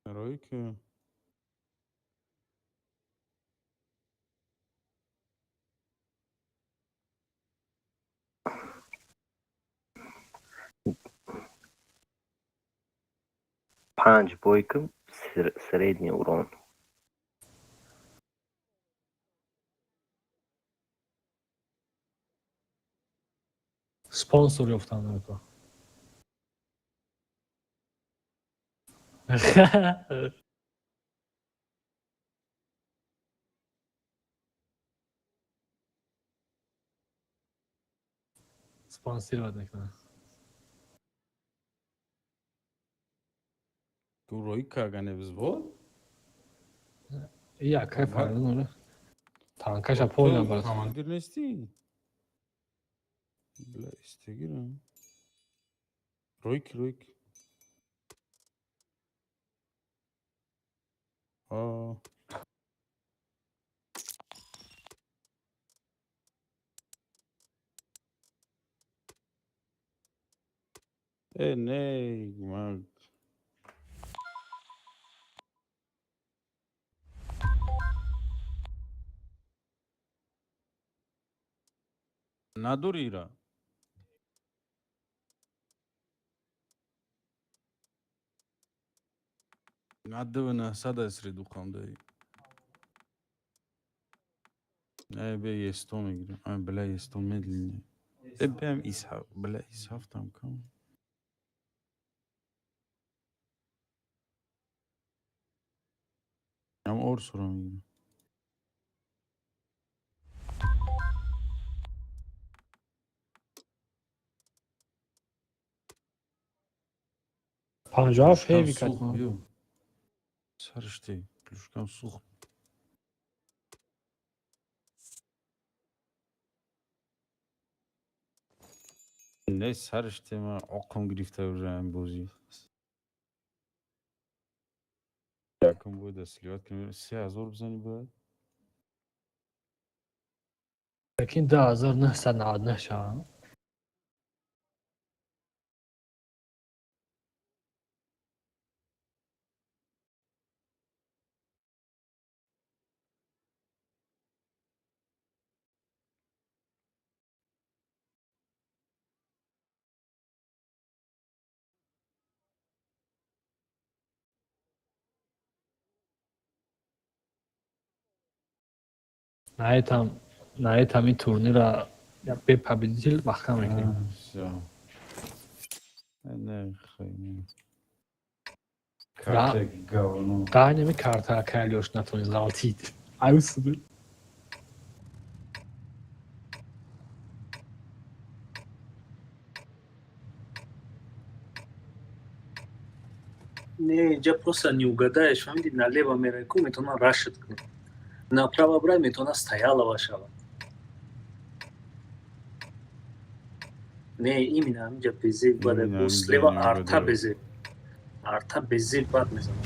Рои ки. Панҷ бойкам, средний урон. Спонсор ёфтан нако. Спонсировать мекунад. Ту рои кагане взвод? Я кай фардан оре. Танкаша понял, брат. Командир нести? Бля, истегирам. Ройк, ройк. А. Э, не, ма надори ира. Наддавана сада среду қамдаи. Не, бе есто мегирем. Ай, бля, есто медленнее. Э, бем исҳаф, бля, исҳафтам кам. Ам орсуро мегирем. 57 Плюшкам ҳеви сӯхт, катма. биё. Саришти, плюшкам сӯхт. Не, саришти, ман оқам гирифта уже ин бозӣ. Якум бояд сливать кунем. 3000 бизанӣ бояд. Лекин 2999 шава. На этом ин турнира бе победитель маҳкам мекунем. Всё. Не, хай. Да. Карта говно. Даҳ карта калёш натонист ғалтид. Аюсуд. Не, инҷа просто не угадаешь, фаҳмиди, налево мерай ку, метавона рашид кунад. Направо брай, метавона стоялова шавад. Не, именно ҳаминҷа безеб бад. Именно бо ҳаминҷа слева не арта угадаешь. Безеб. Арта безеб бад мезанад.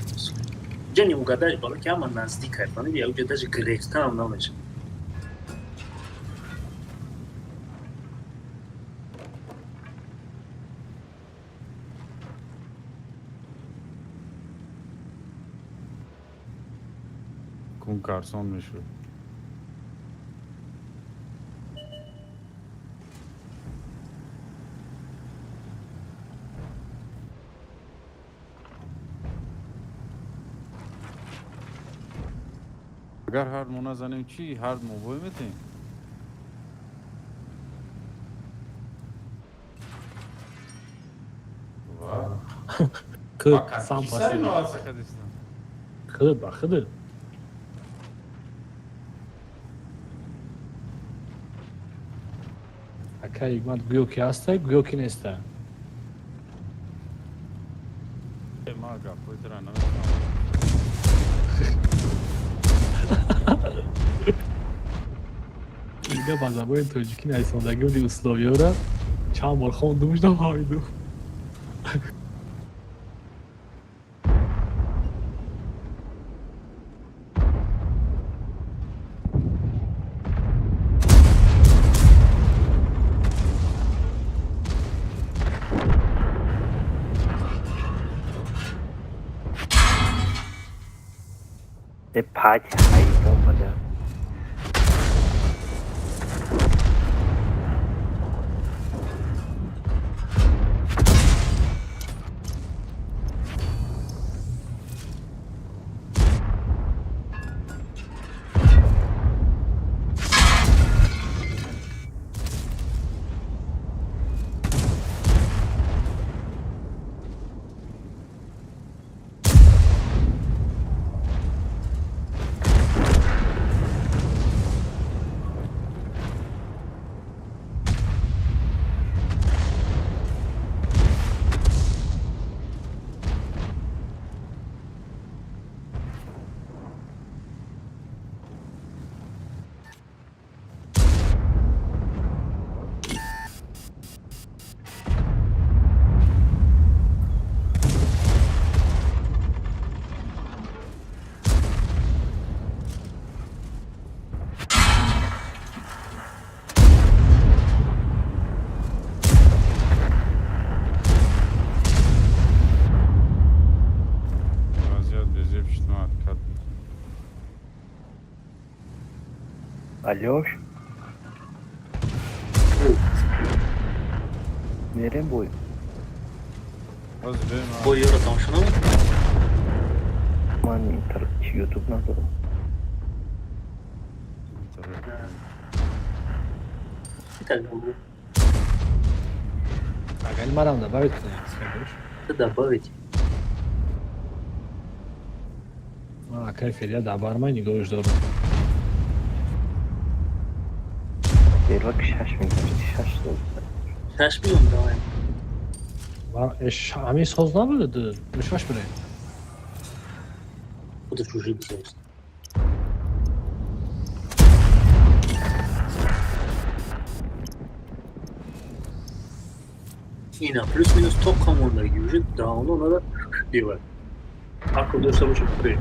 Инҷа не угадаешь, балки ҳама наздикай, фаҳмиди, инҷа даже гирефтаам намешавад. Карсон мешуд. Агар ҳар мо назанем чӣ? Ҳар мо бой метем? Сам по себе. Худат ба худат. Ака Ҳикмат гӯё ки ҳаста, гӯё ки неста. Ма гапҳои тура намефаҳмам. Дига ба забони тоҷикӣ нависондагӣ буди условиёра чанд бор хондумш нафаҳмидум. Пать ҳайвон бада. Алёш? Мерем бой. Бой ёро тамошо намекунам? Ман ютуб надорам. Агар марам добавить кунед, Добавить. Акай Федя дабар ман нигоҳш дорам. Сервак шаш мегашт, шаш соз. Шаш миём давай. Ҳамин соз набуд, шаш бирем. Худаш уже гузашт. Ина плюс-минус тоқа мондаги уже давно надо делать. Ақл дошта бошад при.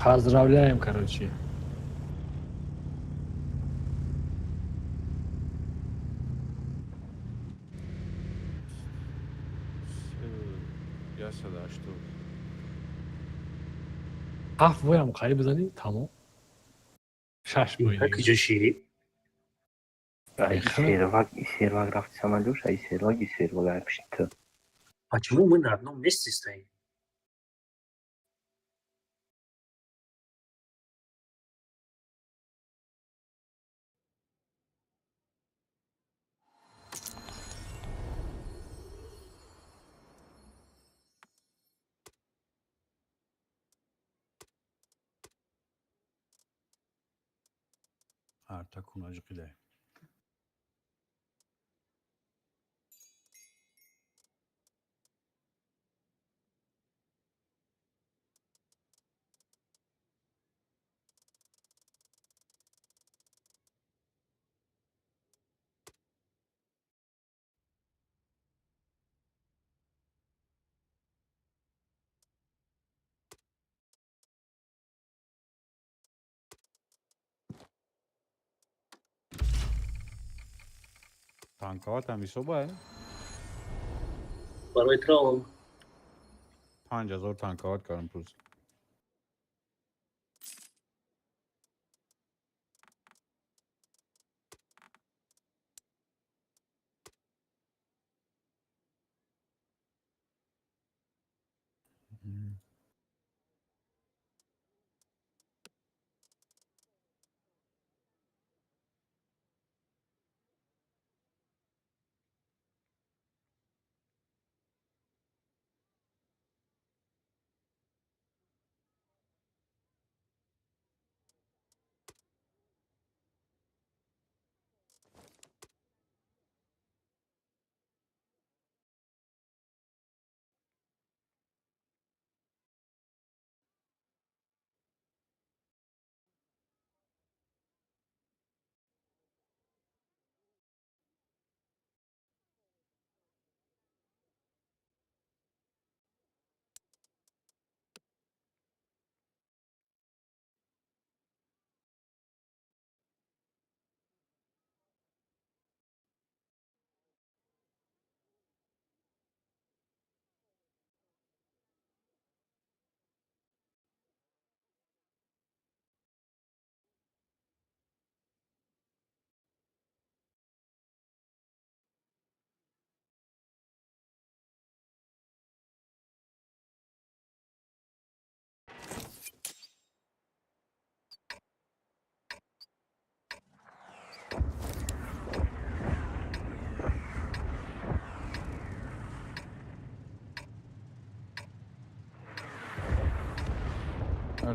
Поздравляем, короче. Ҳафт боям қариб бизанӣ, тамом. Шаш бой. Куҷо ширӣ? Сервак рафти самолёт, ай сервак и сервак ай пишти ту. Почему мы на одном месте стоим? Арта кунаҷиқидай. Танковать ҳам ҳисоба? Барои травм. 5000 танковать кардам плюс.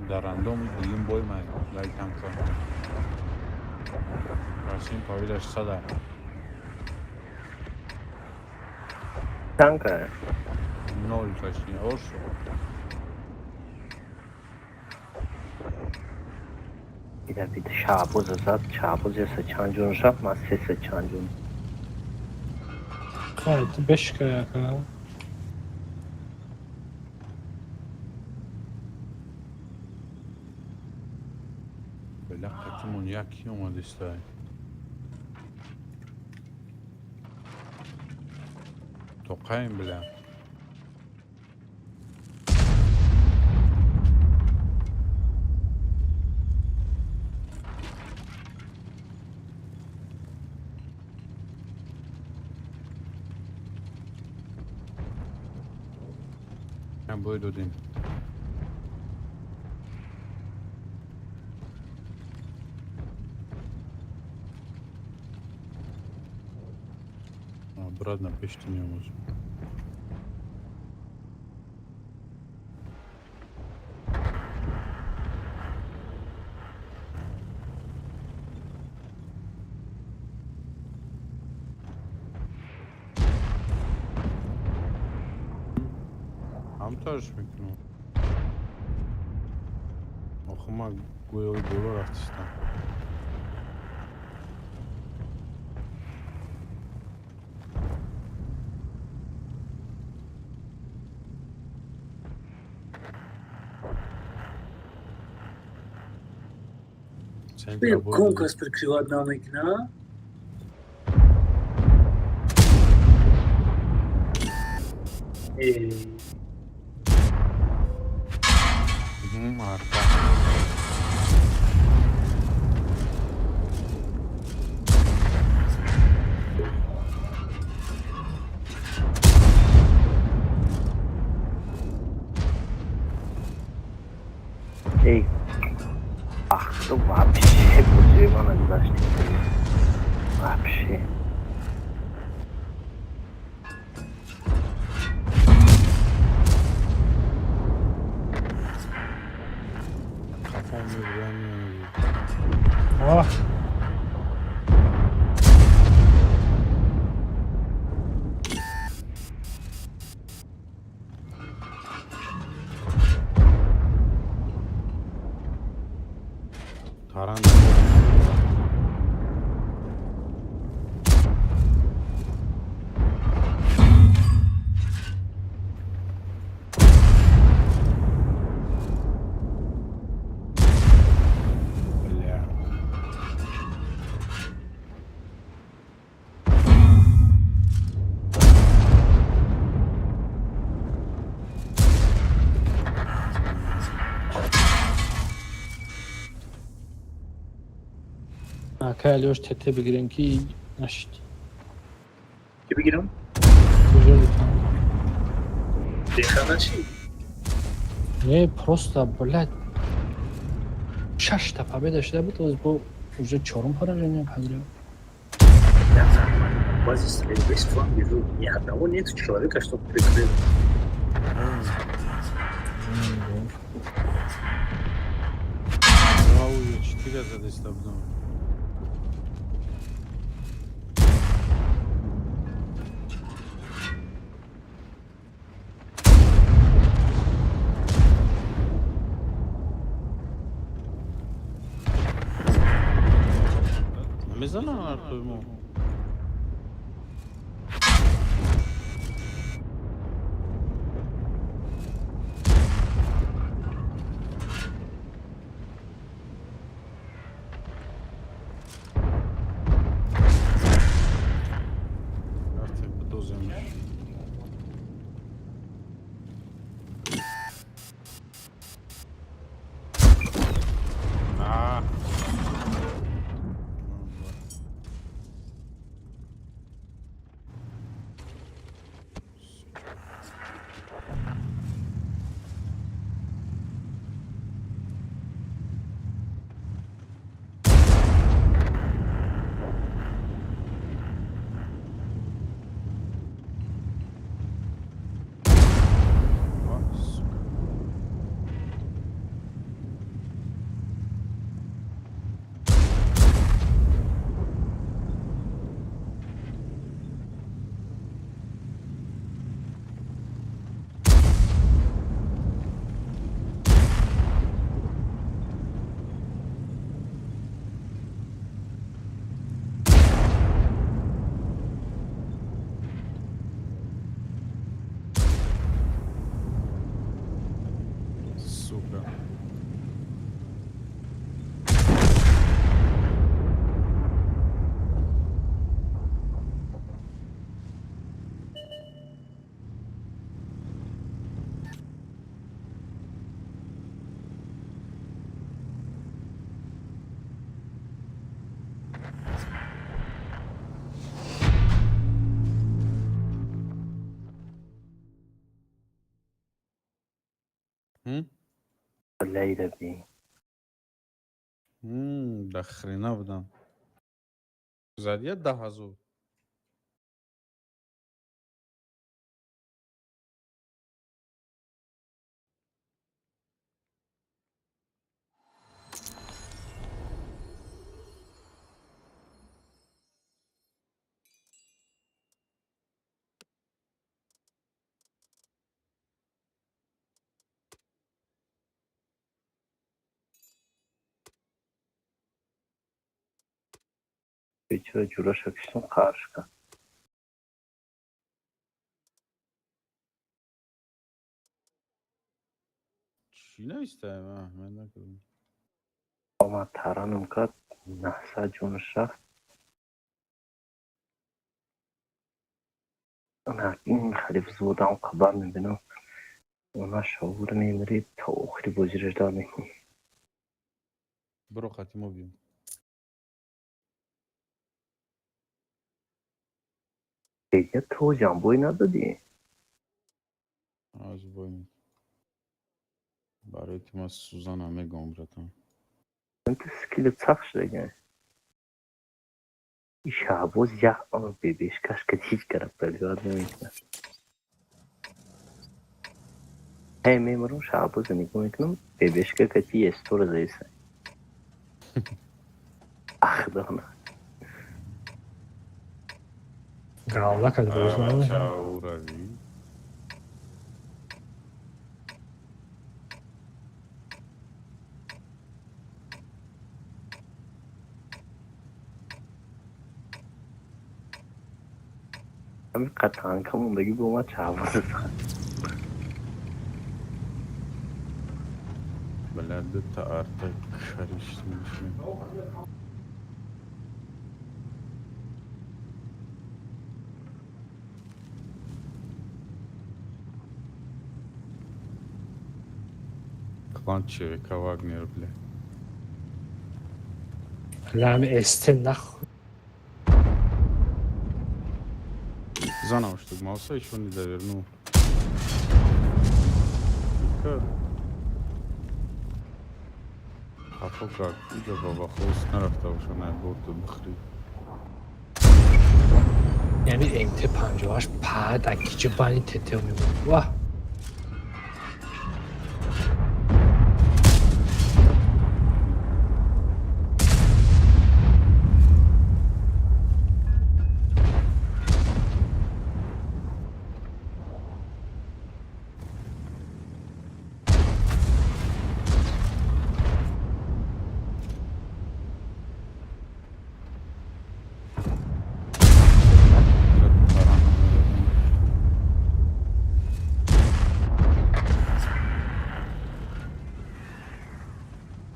Дар рандом дуюм бой ман лай танка. Расим повидаш сада. Танка. Ноль точнее, оршу. Ида бида Шаҳбоза зад, Шаҳбоз яса чанд ҷон рафт, ман сеса чанд ҷон. Хай, ту бешка яка. Бля, қатимон яки омадистай. Тоқаем, бля. Бой додем. Обратно пешти меомӯз. Ҳамтарш мекунам. Охо ман гӯёи боло рафтистам. Центра бой Ком додем. кас прикрывать намекуна? Э, Арта. Эй, ах, ту вообще бозиҳои мана гузашти. Вообще. Қафон мебурам меомӯзӣ. Оҳ. Таран. Бля. Акай Алёш, ТТ бигирем, ки нашид. Ки бигирам? Куҷо битам? Беха наши? Не, просто, блядь. Шашта победа шуда буд, оз бо уже чорум поражение подряд. Я нормально. На базе стреляю, весь фланг бежу. Ни одного нет человека, чтобы прикрыл. Ау, я четыре задеста будам. Намезанам ҳарфои мо. Рафтем, бидоземш. А. А, сука. Сука. М? Лайда би. Да хрена будам. Задия 10 000. Бечора ҷураша киштум, қарш кард. Чӣ навистаем? Ман накардам. Омад, таранам кард, 900 ҷонаш рафт. На, ин хеле взводам қабар мебинам. Она шаур мемирид, то охири бозиро ждать мекунӣ. Биро, қати мо биём. Бега, то ҷамбой надодӣ? Аз бой барои ки ман Сузана мегӯям, братан. Ту скилит сахт шудага. И Шаҳбоз як бебешкаш ка ҳеҷ кара пробивать намекунад. Ҳай, мемирам, Шаҳбоза нигоҳ мекунам, бебешка кати эстора зависа. Ахдона. Галда кард боз. Чаурави. Ҳамин қад танка мондагӣ бо ман чаҳбоз. Бля, дута арта кариш мешин. Клан ЧВК Вагнер, бля. Лами СТ нахуй. Заново штугмался, еще не довернул. Как? Хафо как? Ида баба хос нарафта боша на борту бихри. Яъни МТ-58 пад акичи бани ТТ мемонад. Ваҳ!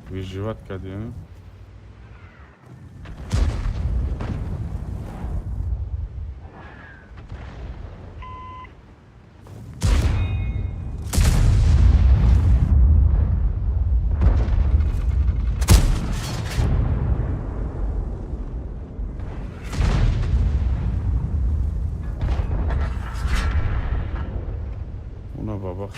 Выживать кардем. Уна баба.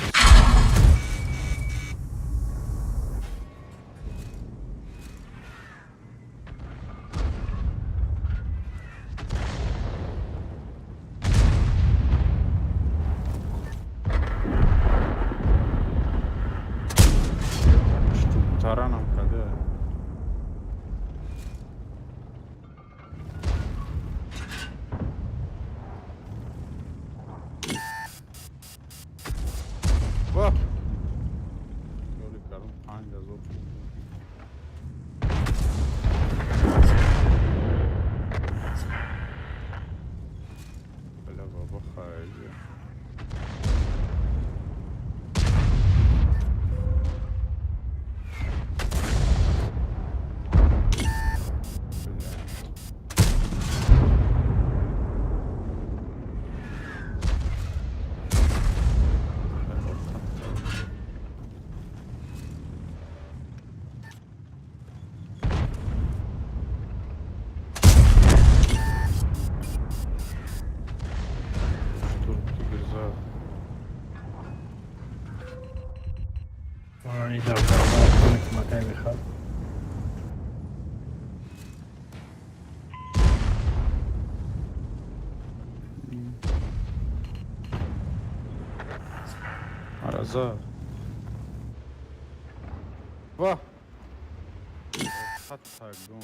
Штук тараном каде. Вах! Ёли кардам 5000. Бля, баба хайде. Бля. Штурм Тигр. Ани дар баробар кунӣ ки макай мехоҳад. Араза. Вах! Хаттагон.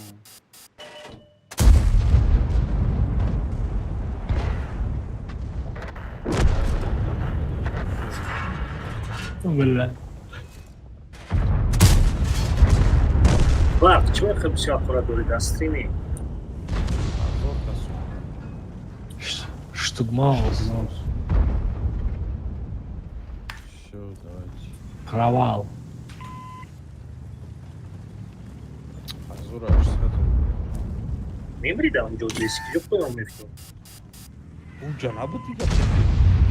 Бля. Вақт чӣ вақт бисёр аққурат дорӣ дар стрими? Азор тасу. Штугмаус. Всё, давайте. Провал. Азор 800. Мемри дар онҷо деси киҷо поён мефтод? Унҷа набуд дига.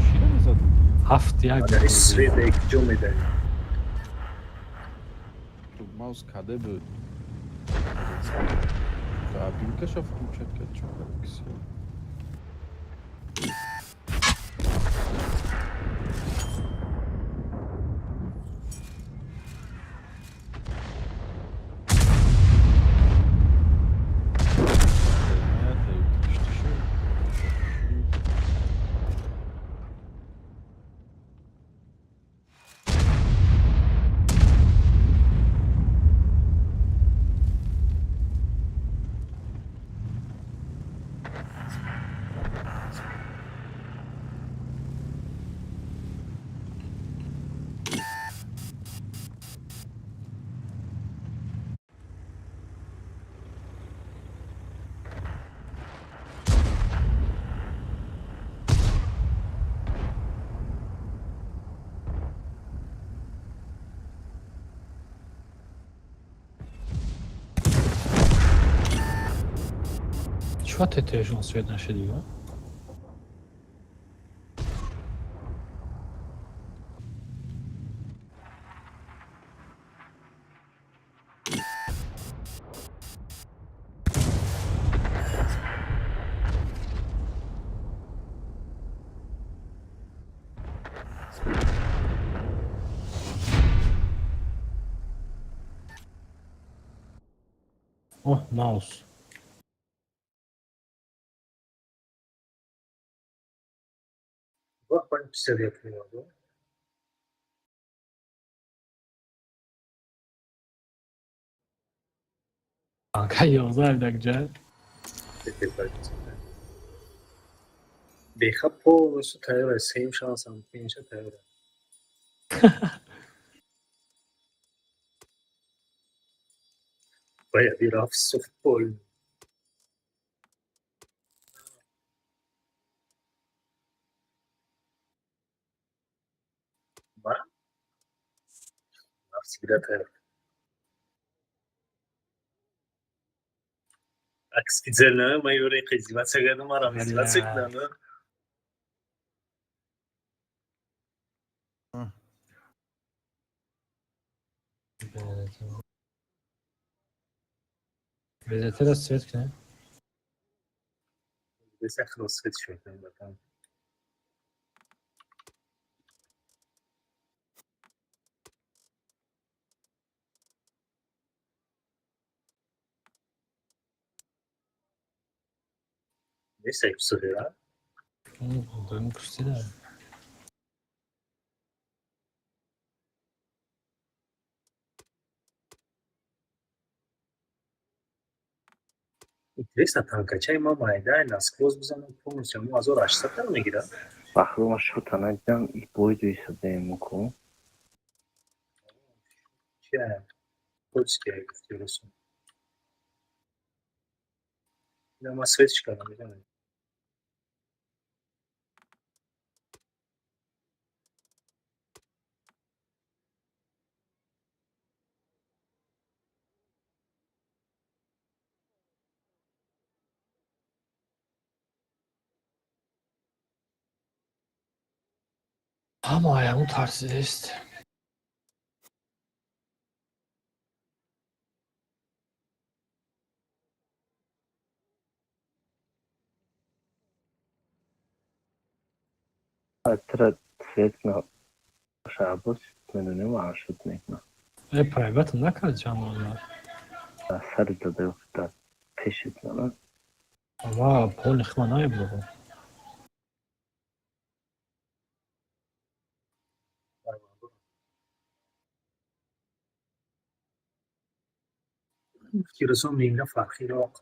Чира мезад? 7-1. Адари сведа киҷо медарӣ? Маус каде буд? Кабинкаша включать кард чо киси. Чуа ТТшон свет нашидига? Оҳ, маус. Вақт 51 меоду. Анка 11 дакҷа. Беха полностью тайёр, сеюм шансам пенша тайёр. Бояд рафт сухт пол. Ма? Всегда тайёр. Ак специально ма юре издеваться кардам, марам издеваться кунам. БЗТ-ра свет кунем. Бесахро свет шуд батан. Нест суҳира? Дорим курсида. Интересно, танкачаи ма майдай насквозь бизанам, полностью мо 1800 тара мегирад? Бахло ма шута надидам, и бой дуисадаем ку. Чия? Польский гуфти русум. Ина ма светш кардам, медонам. Ҳама аяму тарсидест. Тра свет на Шаҳбоз медонем, шут мекунам. Э, прайватам накард чанд бор. Сари дада дар пешит на. Ама полни хма наебуд. Кирсон минга фарқироқ.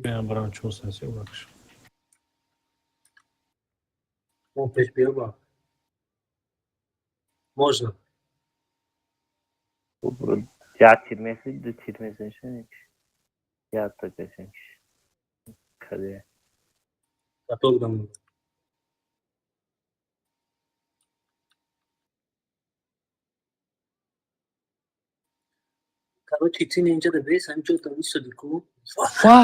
Барам чун сенси уракш. Мо пеш биёба. Можно. Я тир меси, ду тир меси, я та каде. Каток дам. Короче, ты инҷа да бес, ҳамин ҷо да висоди ку. Фа!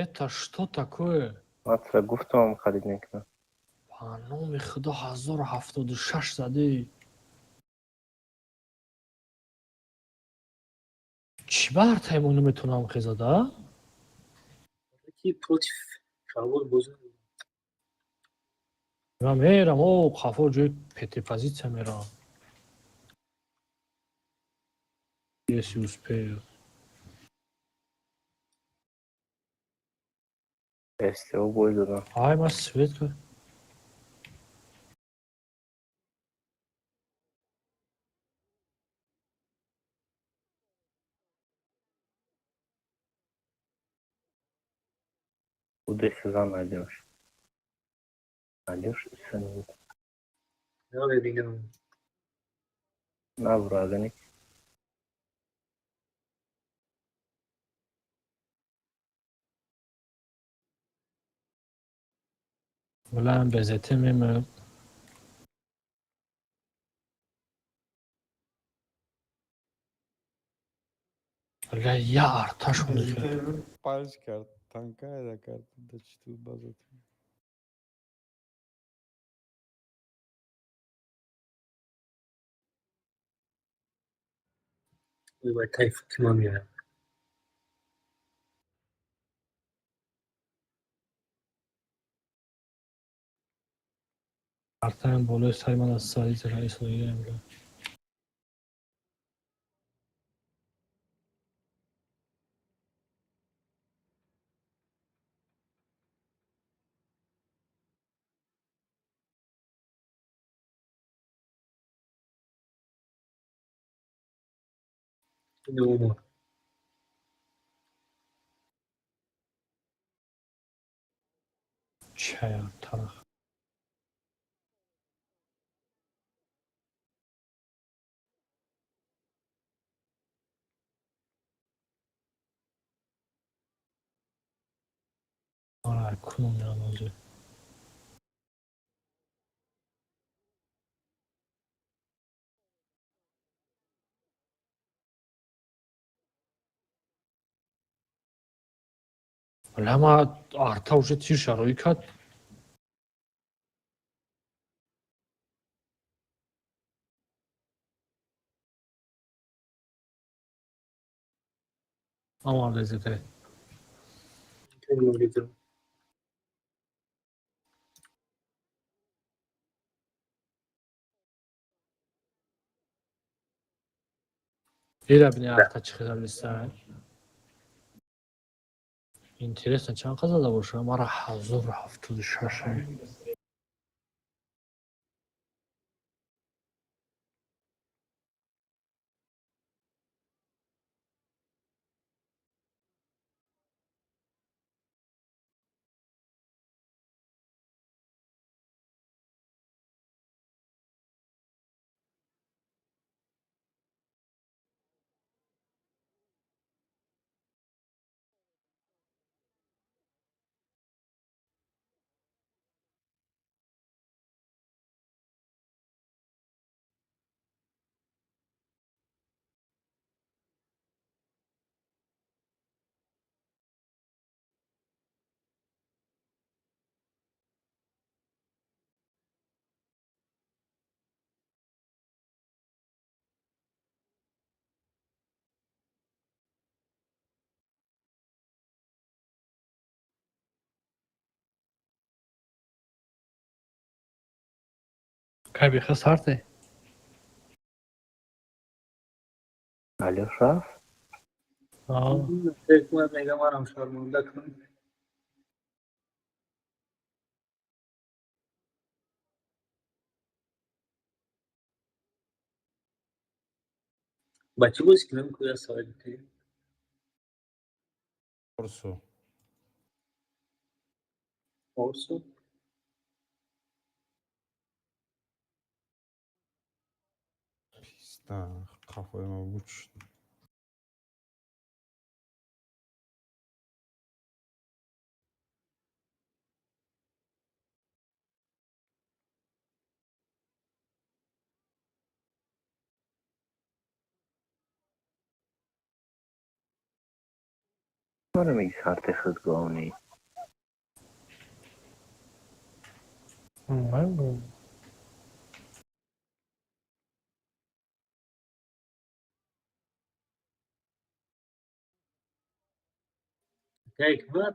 Это что такое? Ман тура гуфтам, харид мекунам. Ба номи худо, 1076 задӣ. Чӣ бар таймон наметонам хезада? Ки против шалвор бозӣ. Ман мерам, о, қафо ҷои пете позиция мерам. Если успею. СТО бой додам. Ай, ман свет ка. Буду сезон Алёш. Алёш сын. Намебинам. Набрагани. Валаам безете мемояд. Ля я арташон. Панҷ кард, танкайда кард, да читу базат. Ой, вай, тайф ки ман меояд. Артаем болои сари ман аз сари зира исоидаем. Ин омад. Чай артарах. Ара кунум намози. Лама арта уже тир шароӣ кард. Омад безете. Лидер. Ира бини арта чӣ хел листа. Интересно, чанд қад зада боша? Мара 1076. Кай беха сарте? Алёш рафт? Аа. Ҳикмат мега манам шарманда кунам. Ба чӣ бозӣ кунам куя саволи? Орсу. Орсу? Пизда, қафои ма буд шуд. Маро меги карти худ главный. Ман Kijk, wat?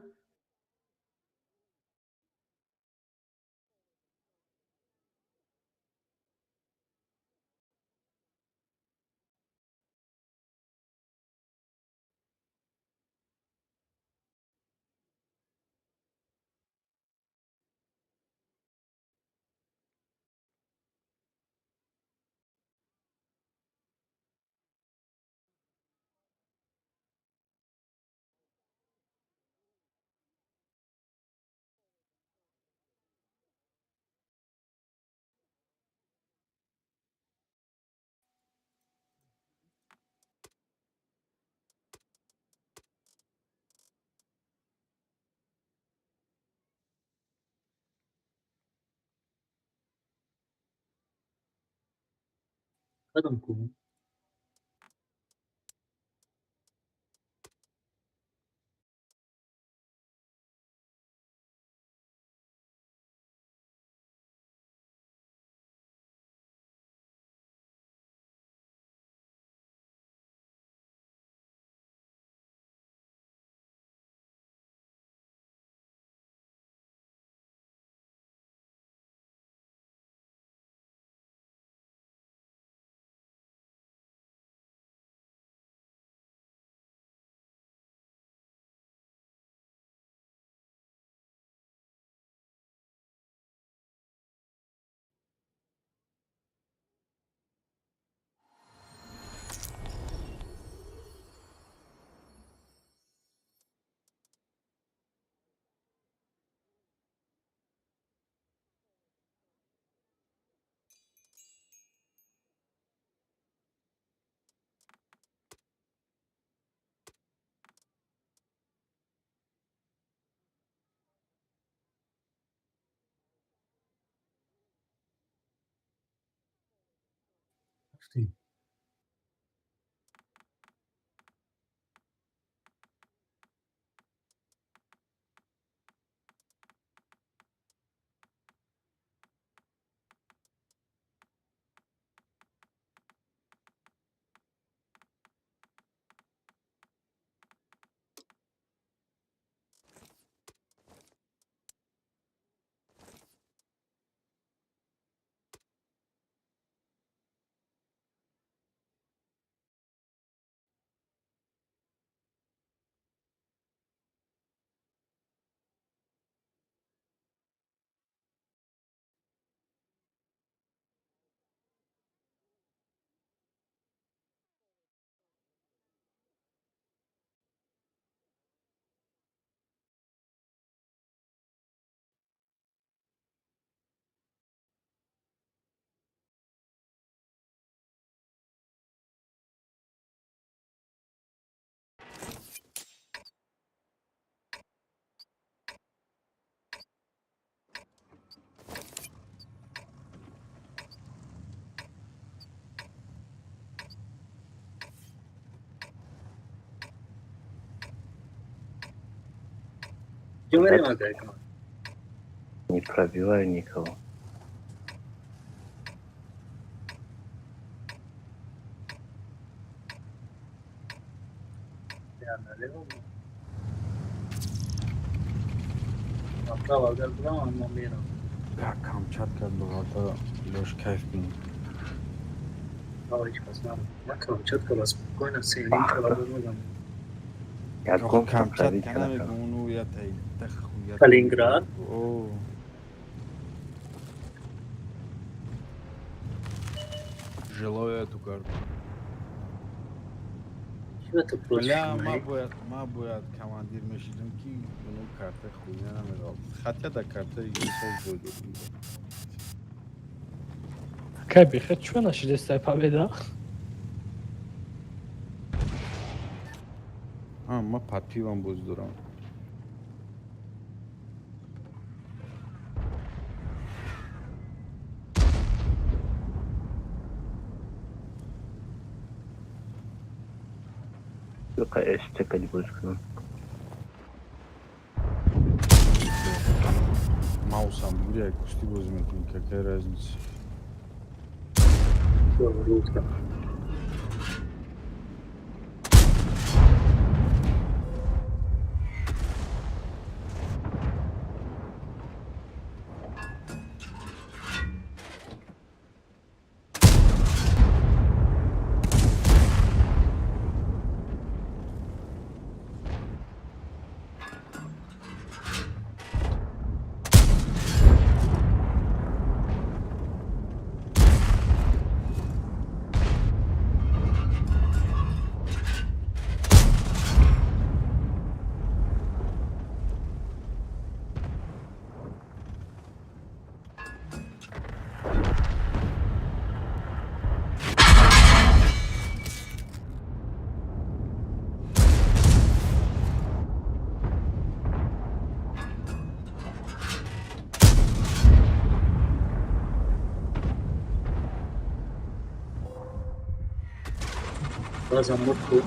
Кадом ку? Рафтем. Куҷо мерем, ака Ҳикмат? Не пробиваю никого. Я налево. Направо агар бурам, аммо мерам. Як Камчатка дувата лёш кайф бин. Ава ҳеҷ кас нарам. Ман Камчаткара спокойно сеним калабо мегам. Ягон Камчатка пробить накардам. намегум, я тай тахуя. Калининград? О. Желаю эту карту. Чӣ ба ту против Бля, ма шумоӣ? бояд, ма бояд командир мешидам, ки уну карта хуйня намедод. Хотя да карта сол бой додим. Акай бихе чӯ нашидестай победа? А, ма под пивом боз дорам. Юқа эшча кади боз кунам. Маусам бигири, як кустӣ бозӣ мекунӣ, какая разница? Рутка. Базам мурку.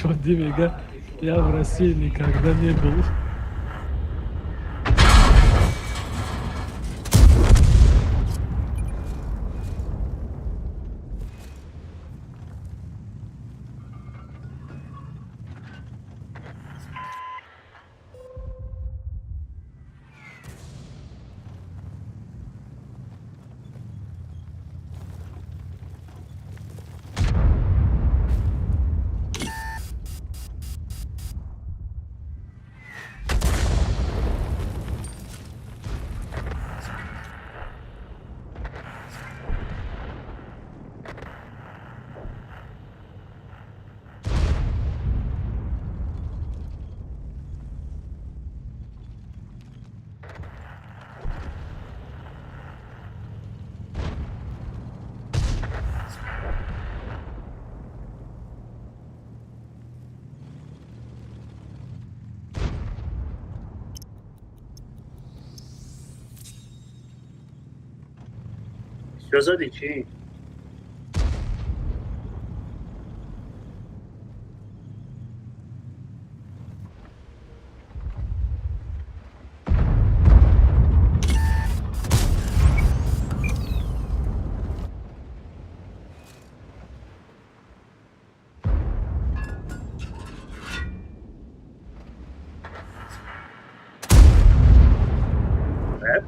Шоди мега: я в России никогда не был. Чо зади, чӣ?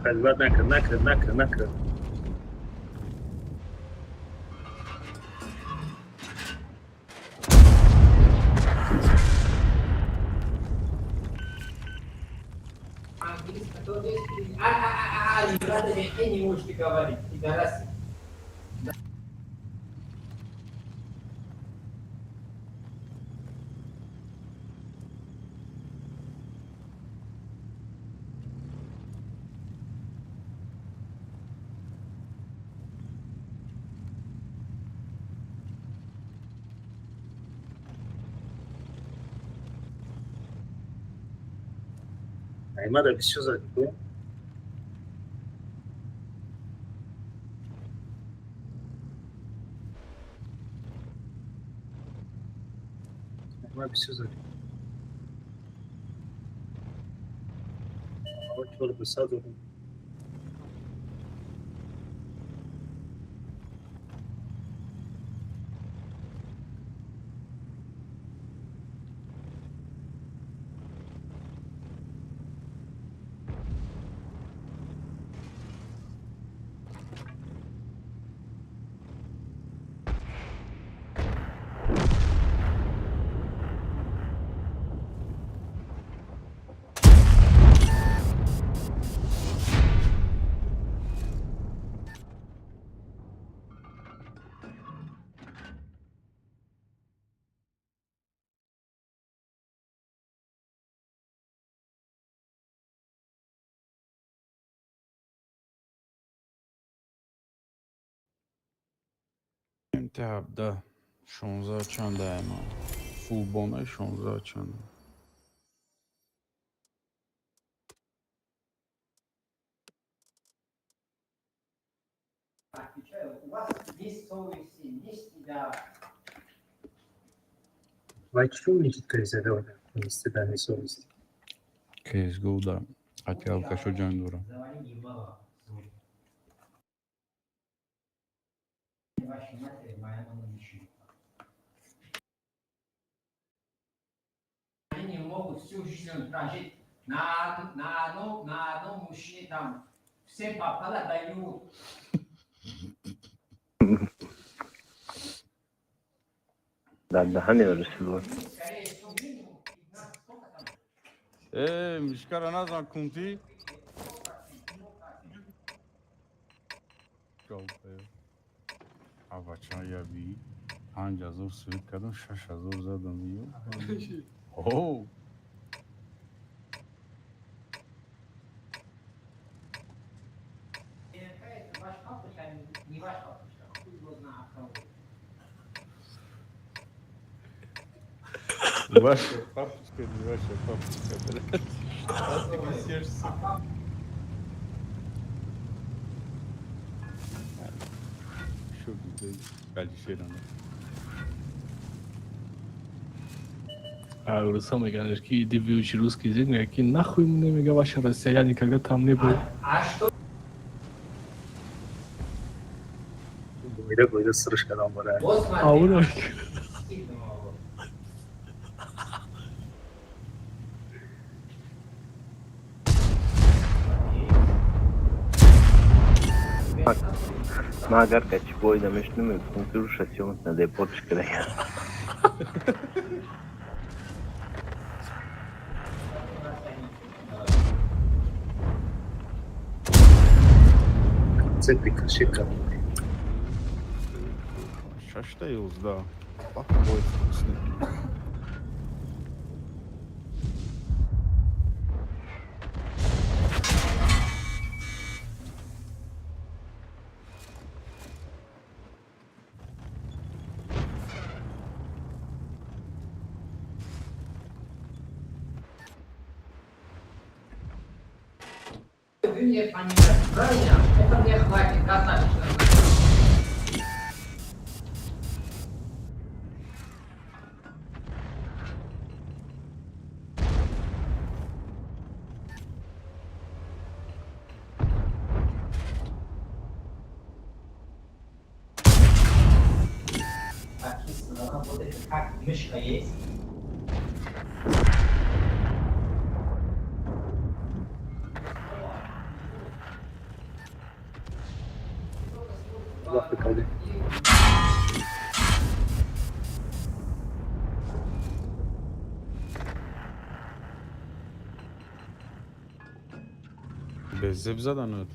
Пробивать накрыл, накрыл, накрыл, накрыл. Не можете говорить, пидорасы. Аймада бисёр зади ку? Айма бисёр зади. Чор бисад дорем. МТ 17 16 чандаема? Фулбона 16 чанда. Отвечаю, у вас есть совести, есть стыда. Вай чӣ мешид КСГ ни стыда, ни совести? CSGO да. Ати алкашо ҷанг дорам. Завали ебало свой. Вашей матери, моя мама еще. Они не могут всю жизнь прожить на одном мужчине, там всем попало дают. Дар даҳани Расулулло. Скорее всего, минимум 15, сколько там? Э, мишкара назан, кунти. Авача яби 5000 свет кардам, 6000 задам. Ё. О! Это ваш папочка, не ваш папочка, хуй его знает кого. Ваша папочка, не ваша папочка, блядь. Что ты несешь, сука? Шо Алишерана. А русам мегӯянд, ки иди выучи русский язык, мегӯяд, ки нахуй мне, мега, ваша Россия, я никогда там не был. А что Гойда гойда срш кардам бора. Вот смотри. А он Стыдно могу. Ман агар качи боида мешунам, мегуфтам, ки руша съёмок на депортш кардая. Це рикошет кардам. Шашта 11. Бой вкусный. Вы мне понимаете, правильно? Это мне хватит, достаточно. работает как мышка есть. Вақте кардем. Безеб заданад.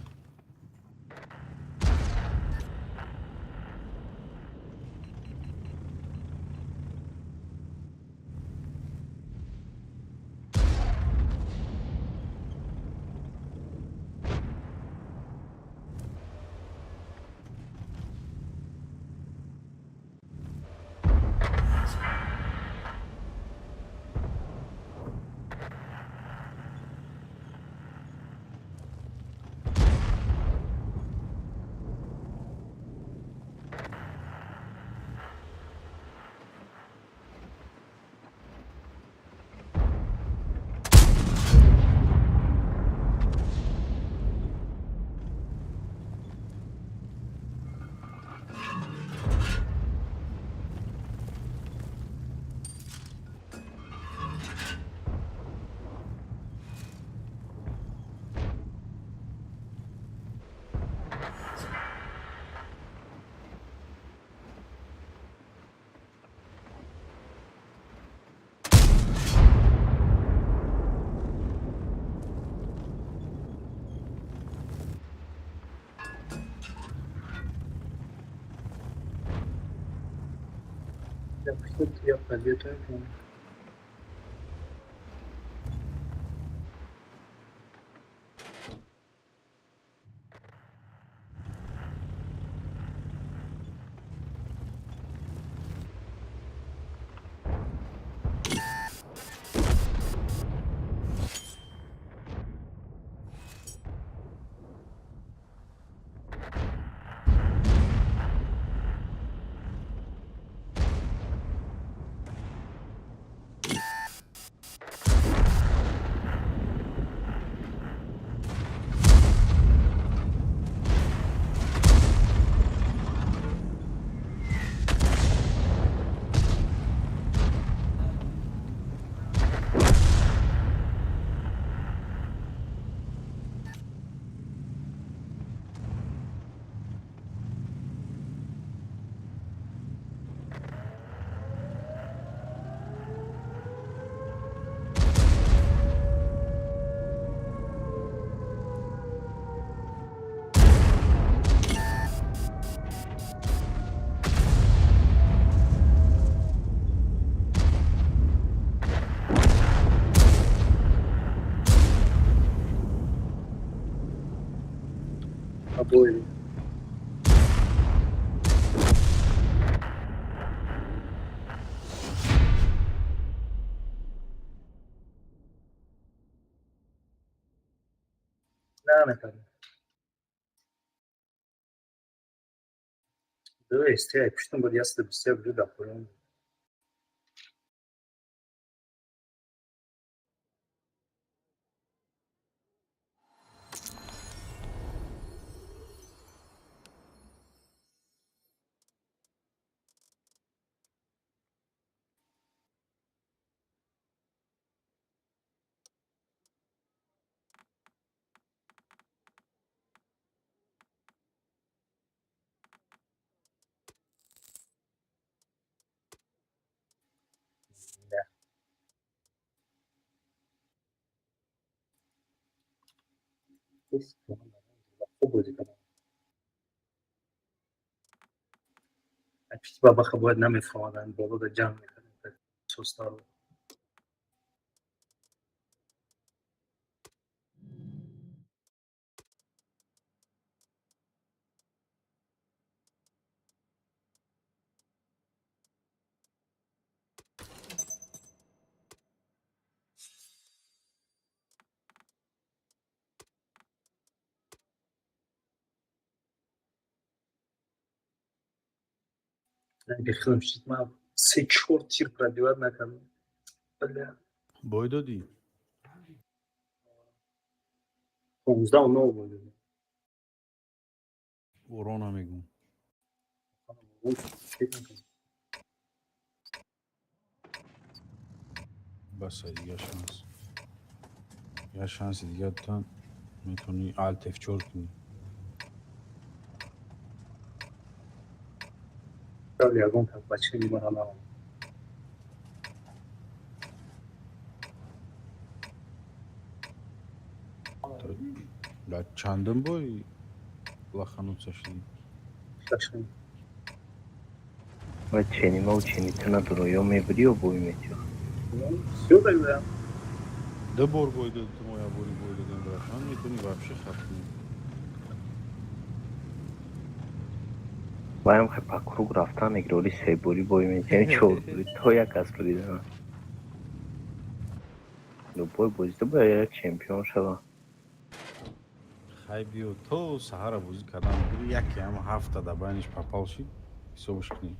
Я победу. Обои. На, накардам. Ду эстия пуштам буд 121 ду дар поён. Хуб бозӣ кардам. Бабаха бояд намефаҳмаданд, боло да ҷамъ мекардем сустару. Бехилам шид, ман се чор тир пробивать накардам. Бля. Бой додӣ? 15-0 бой додем. Урона мегӯм. Баса, дига шанс. Я шанси дига тан метавонӣ Alt F4 кунӣ. Ягон кас ба чини мара наомад. Дар чандум бой лохануться шудӣ? Шашум. Ва ченима ченита надора, ё мебирӣ, ё бой метиё. Всё тогда. Ду бор бой дод, мо як бори бой додем, братан, метавонӣ вообще хат кунӣ. Ваям хе по круг рафтан мегири, се бори бой метиё, чор бори то як кас бурида. Любой бозида бояд як чемпион шава. Хай, биё, то саҳара бозӣ кардан мегири, яке ҳам ҳафта да байниш попал шид, ҳисобаш кунӣ.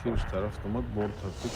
Тирш тараф омад, бор тафтид.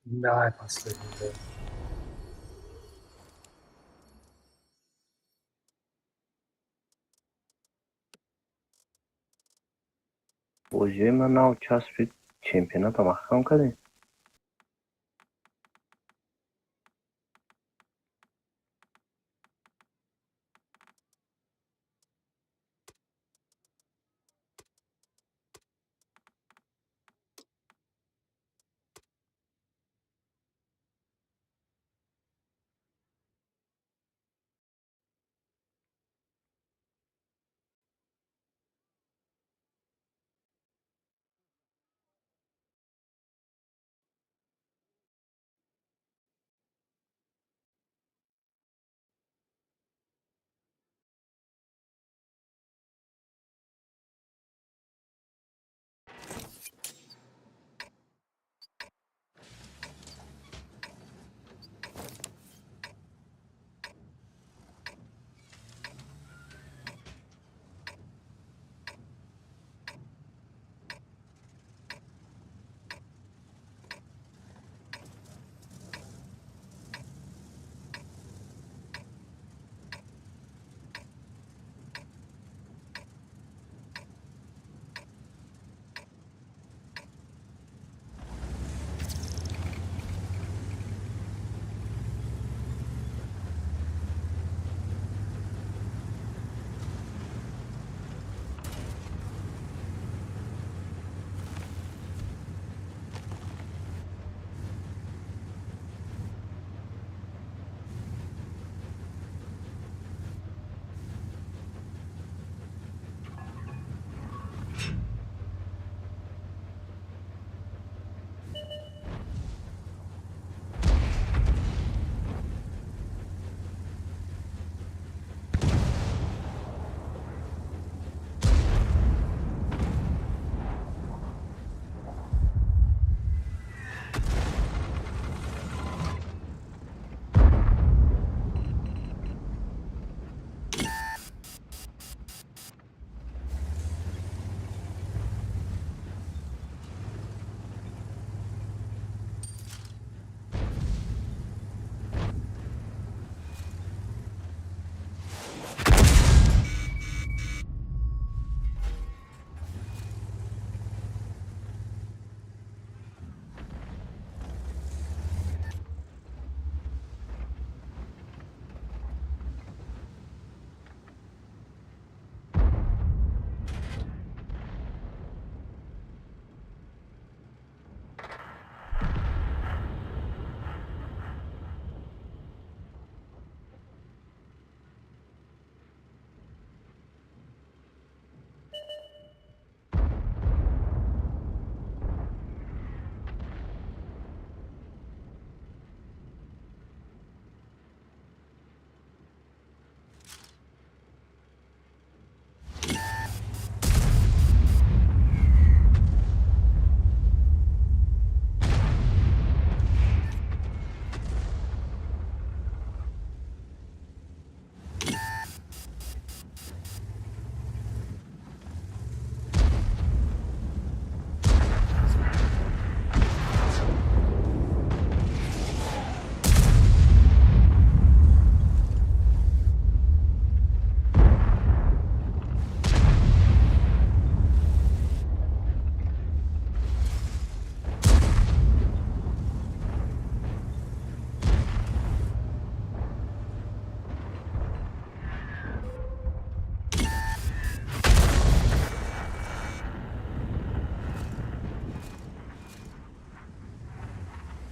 Давай последний бой. Бозиҳои ман нав часпид, чемпионата маҳкам кардем.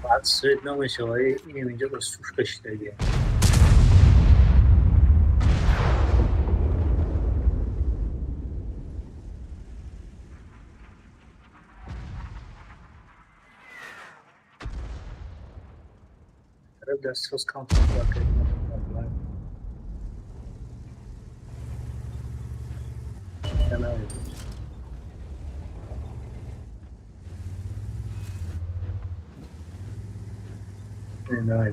Баъд свет намешава, инем инҷо ба сушка шидагия. Тараф дастрос каунтер. Давай.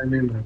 Мемонад.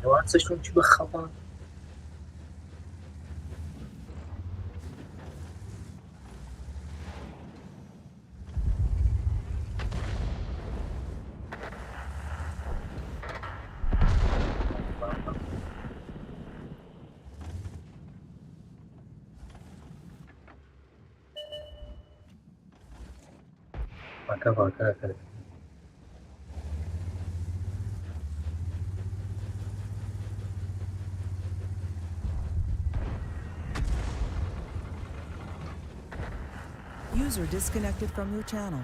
Нюансашон чӣ бихабар? Пока, пока. User disconnected from your channel.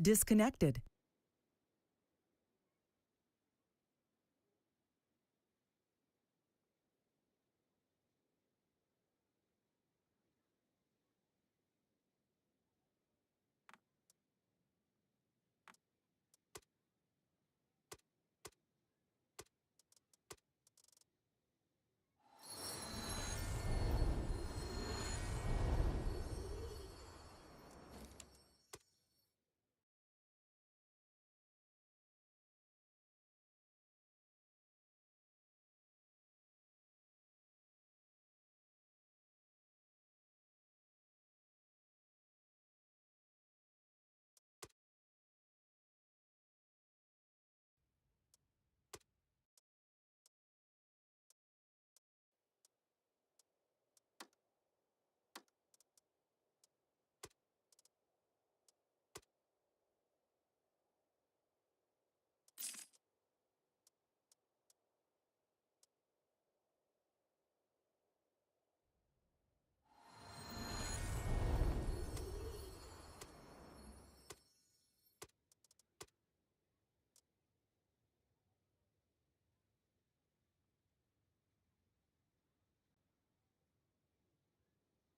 Disconnected.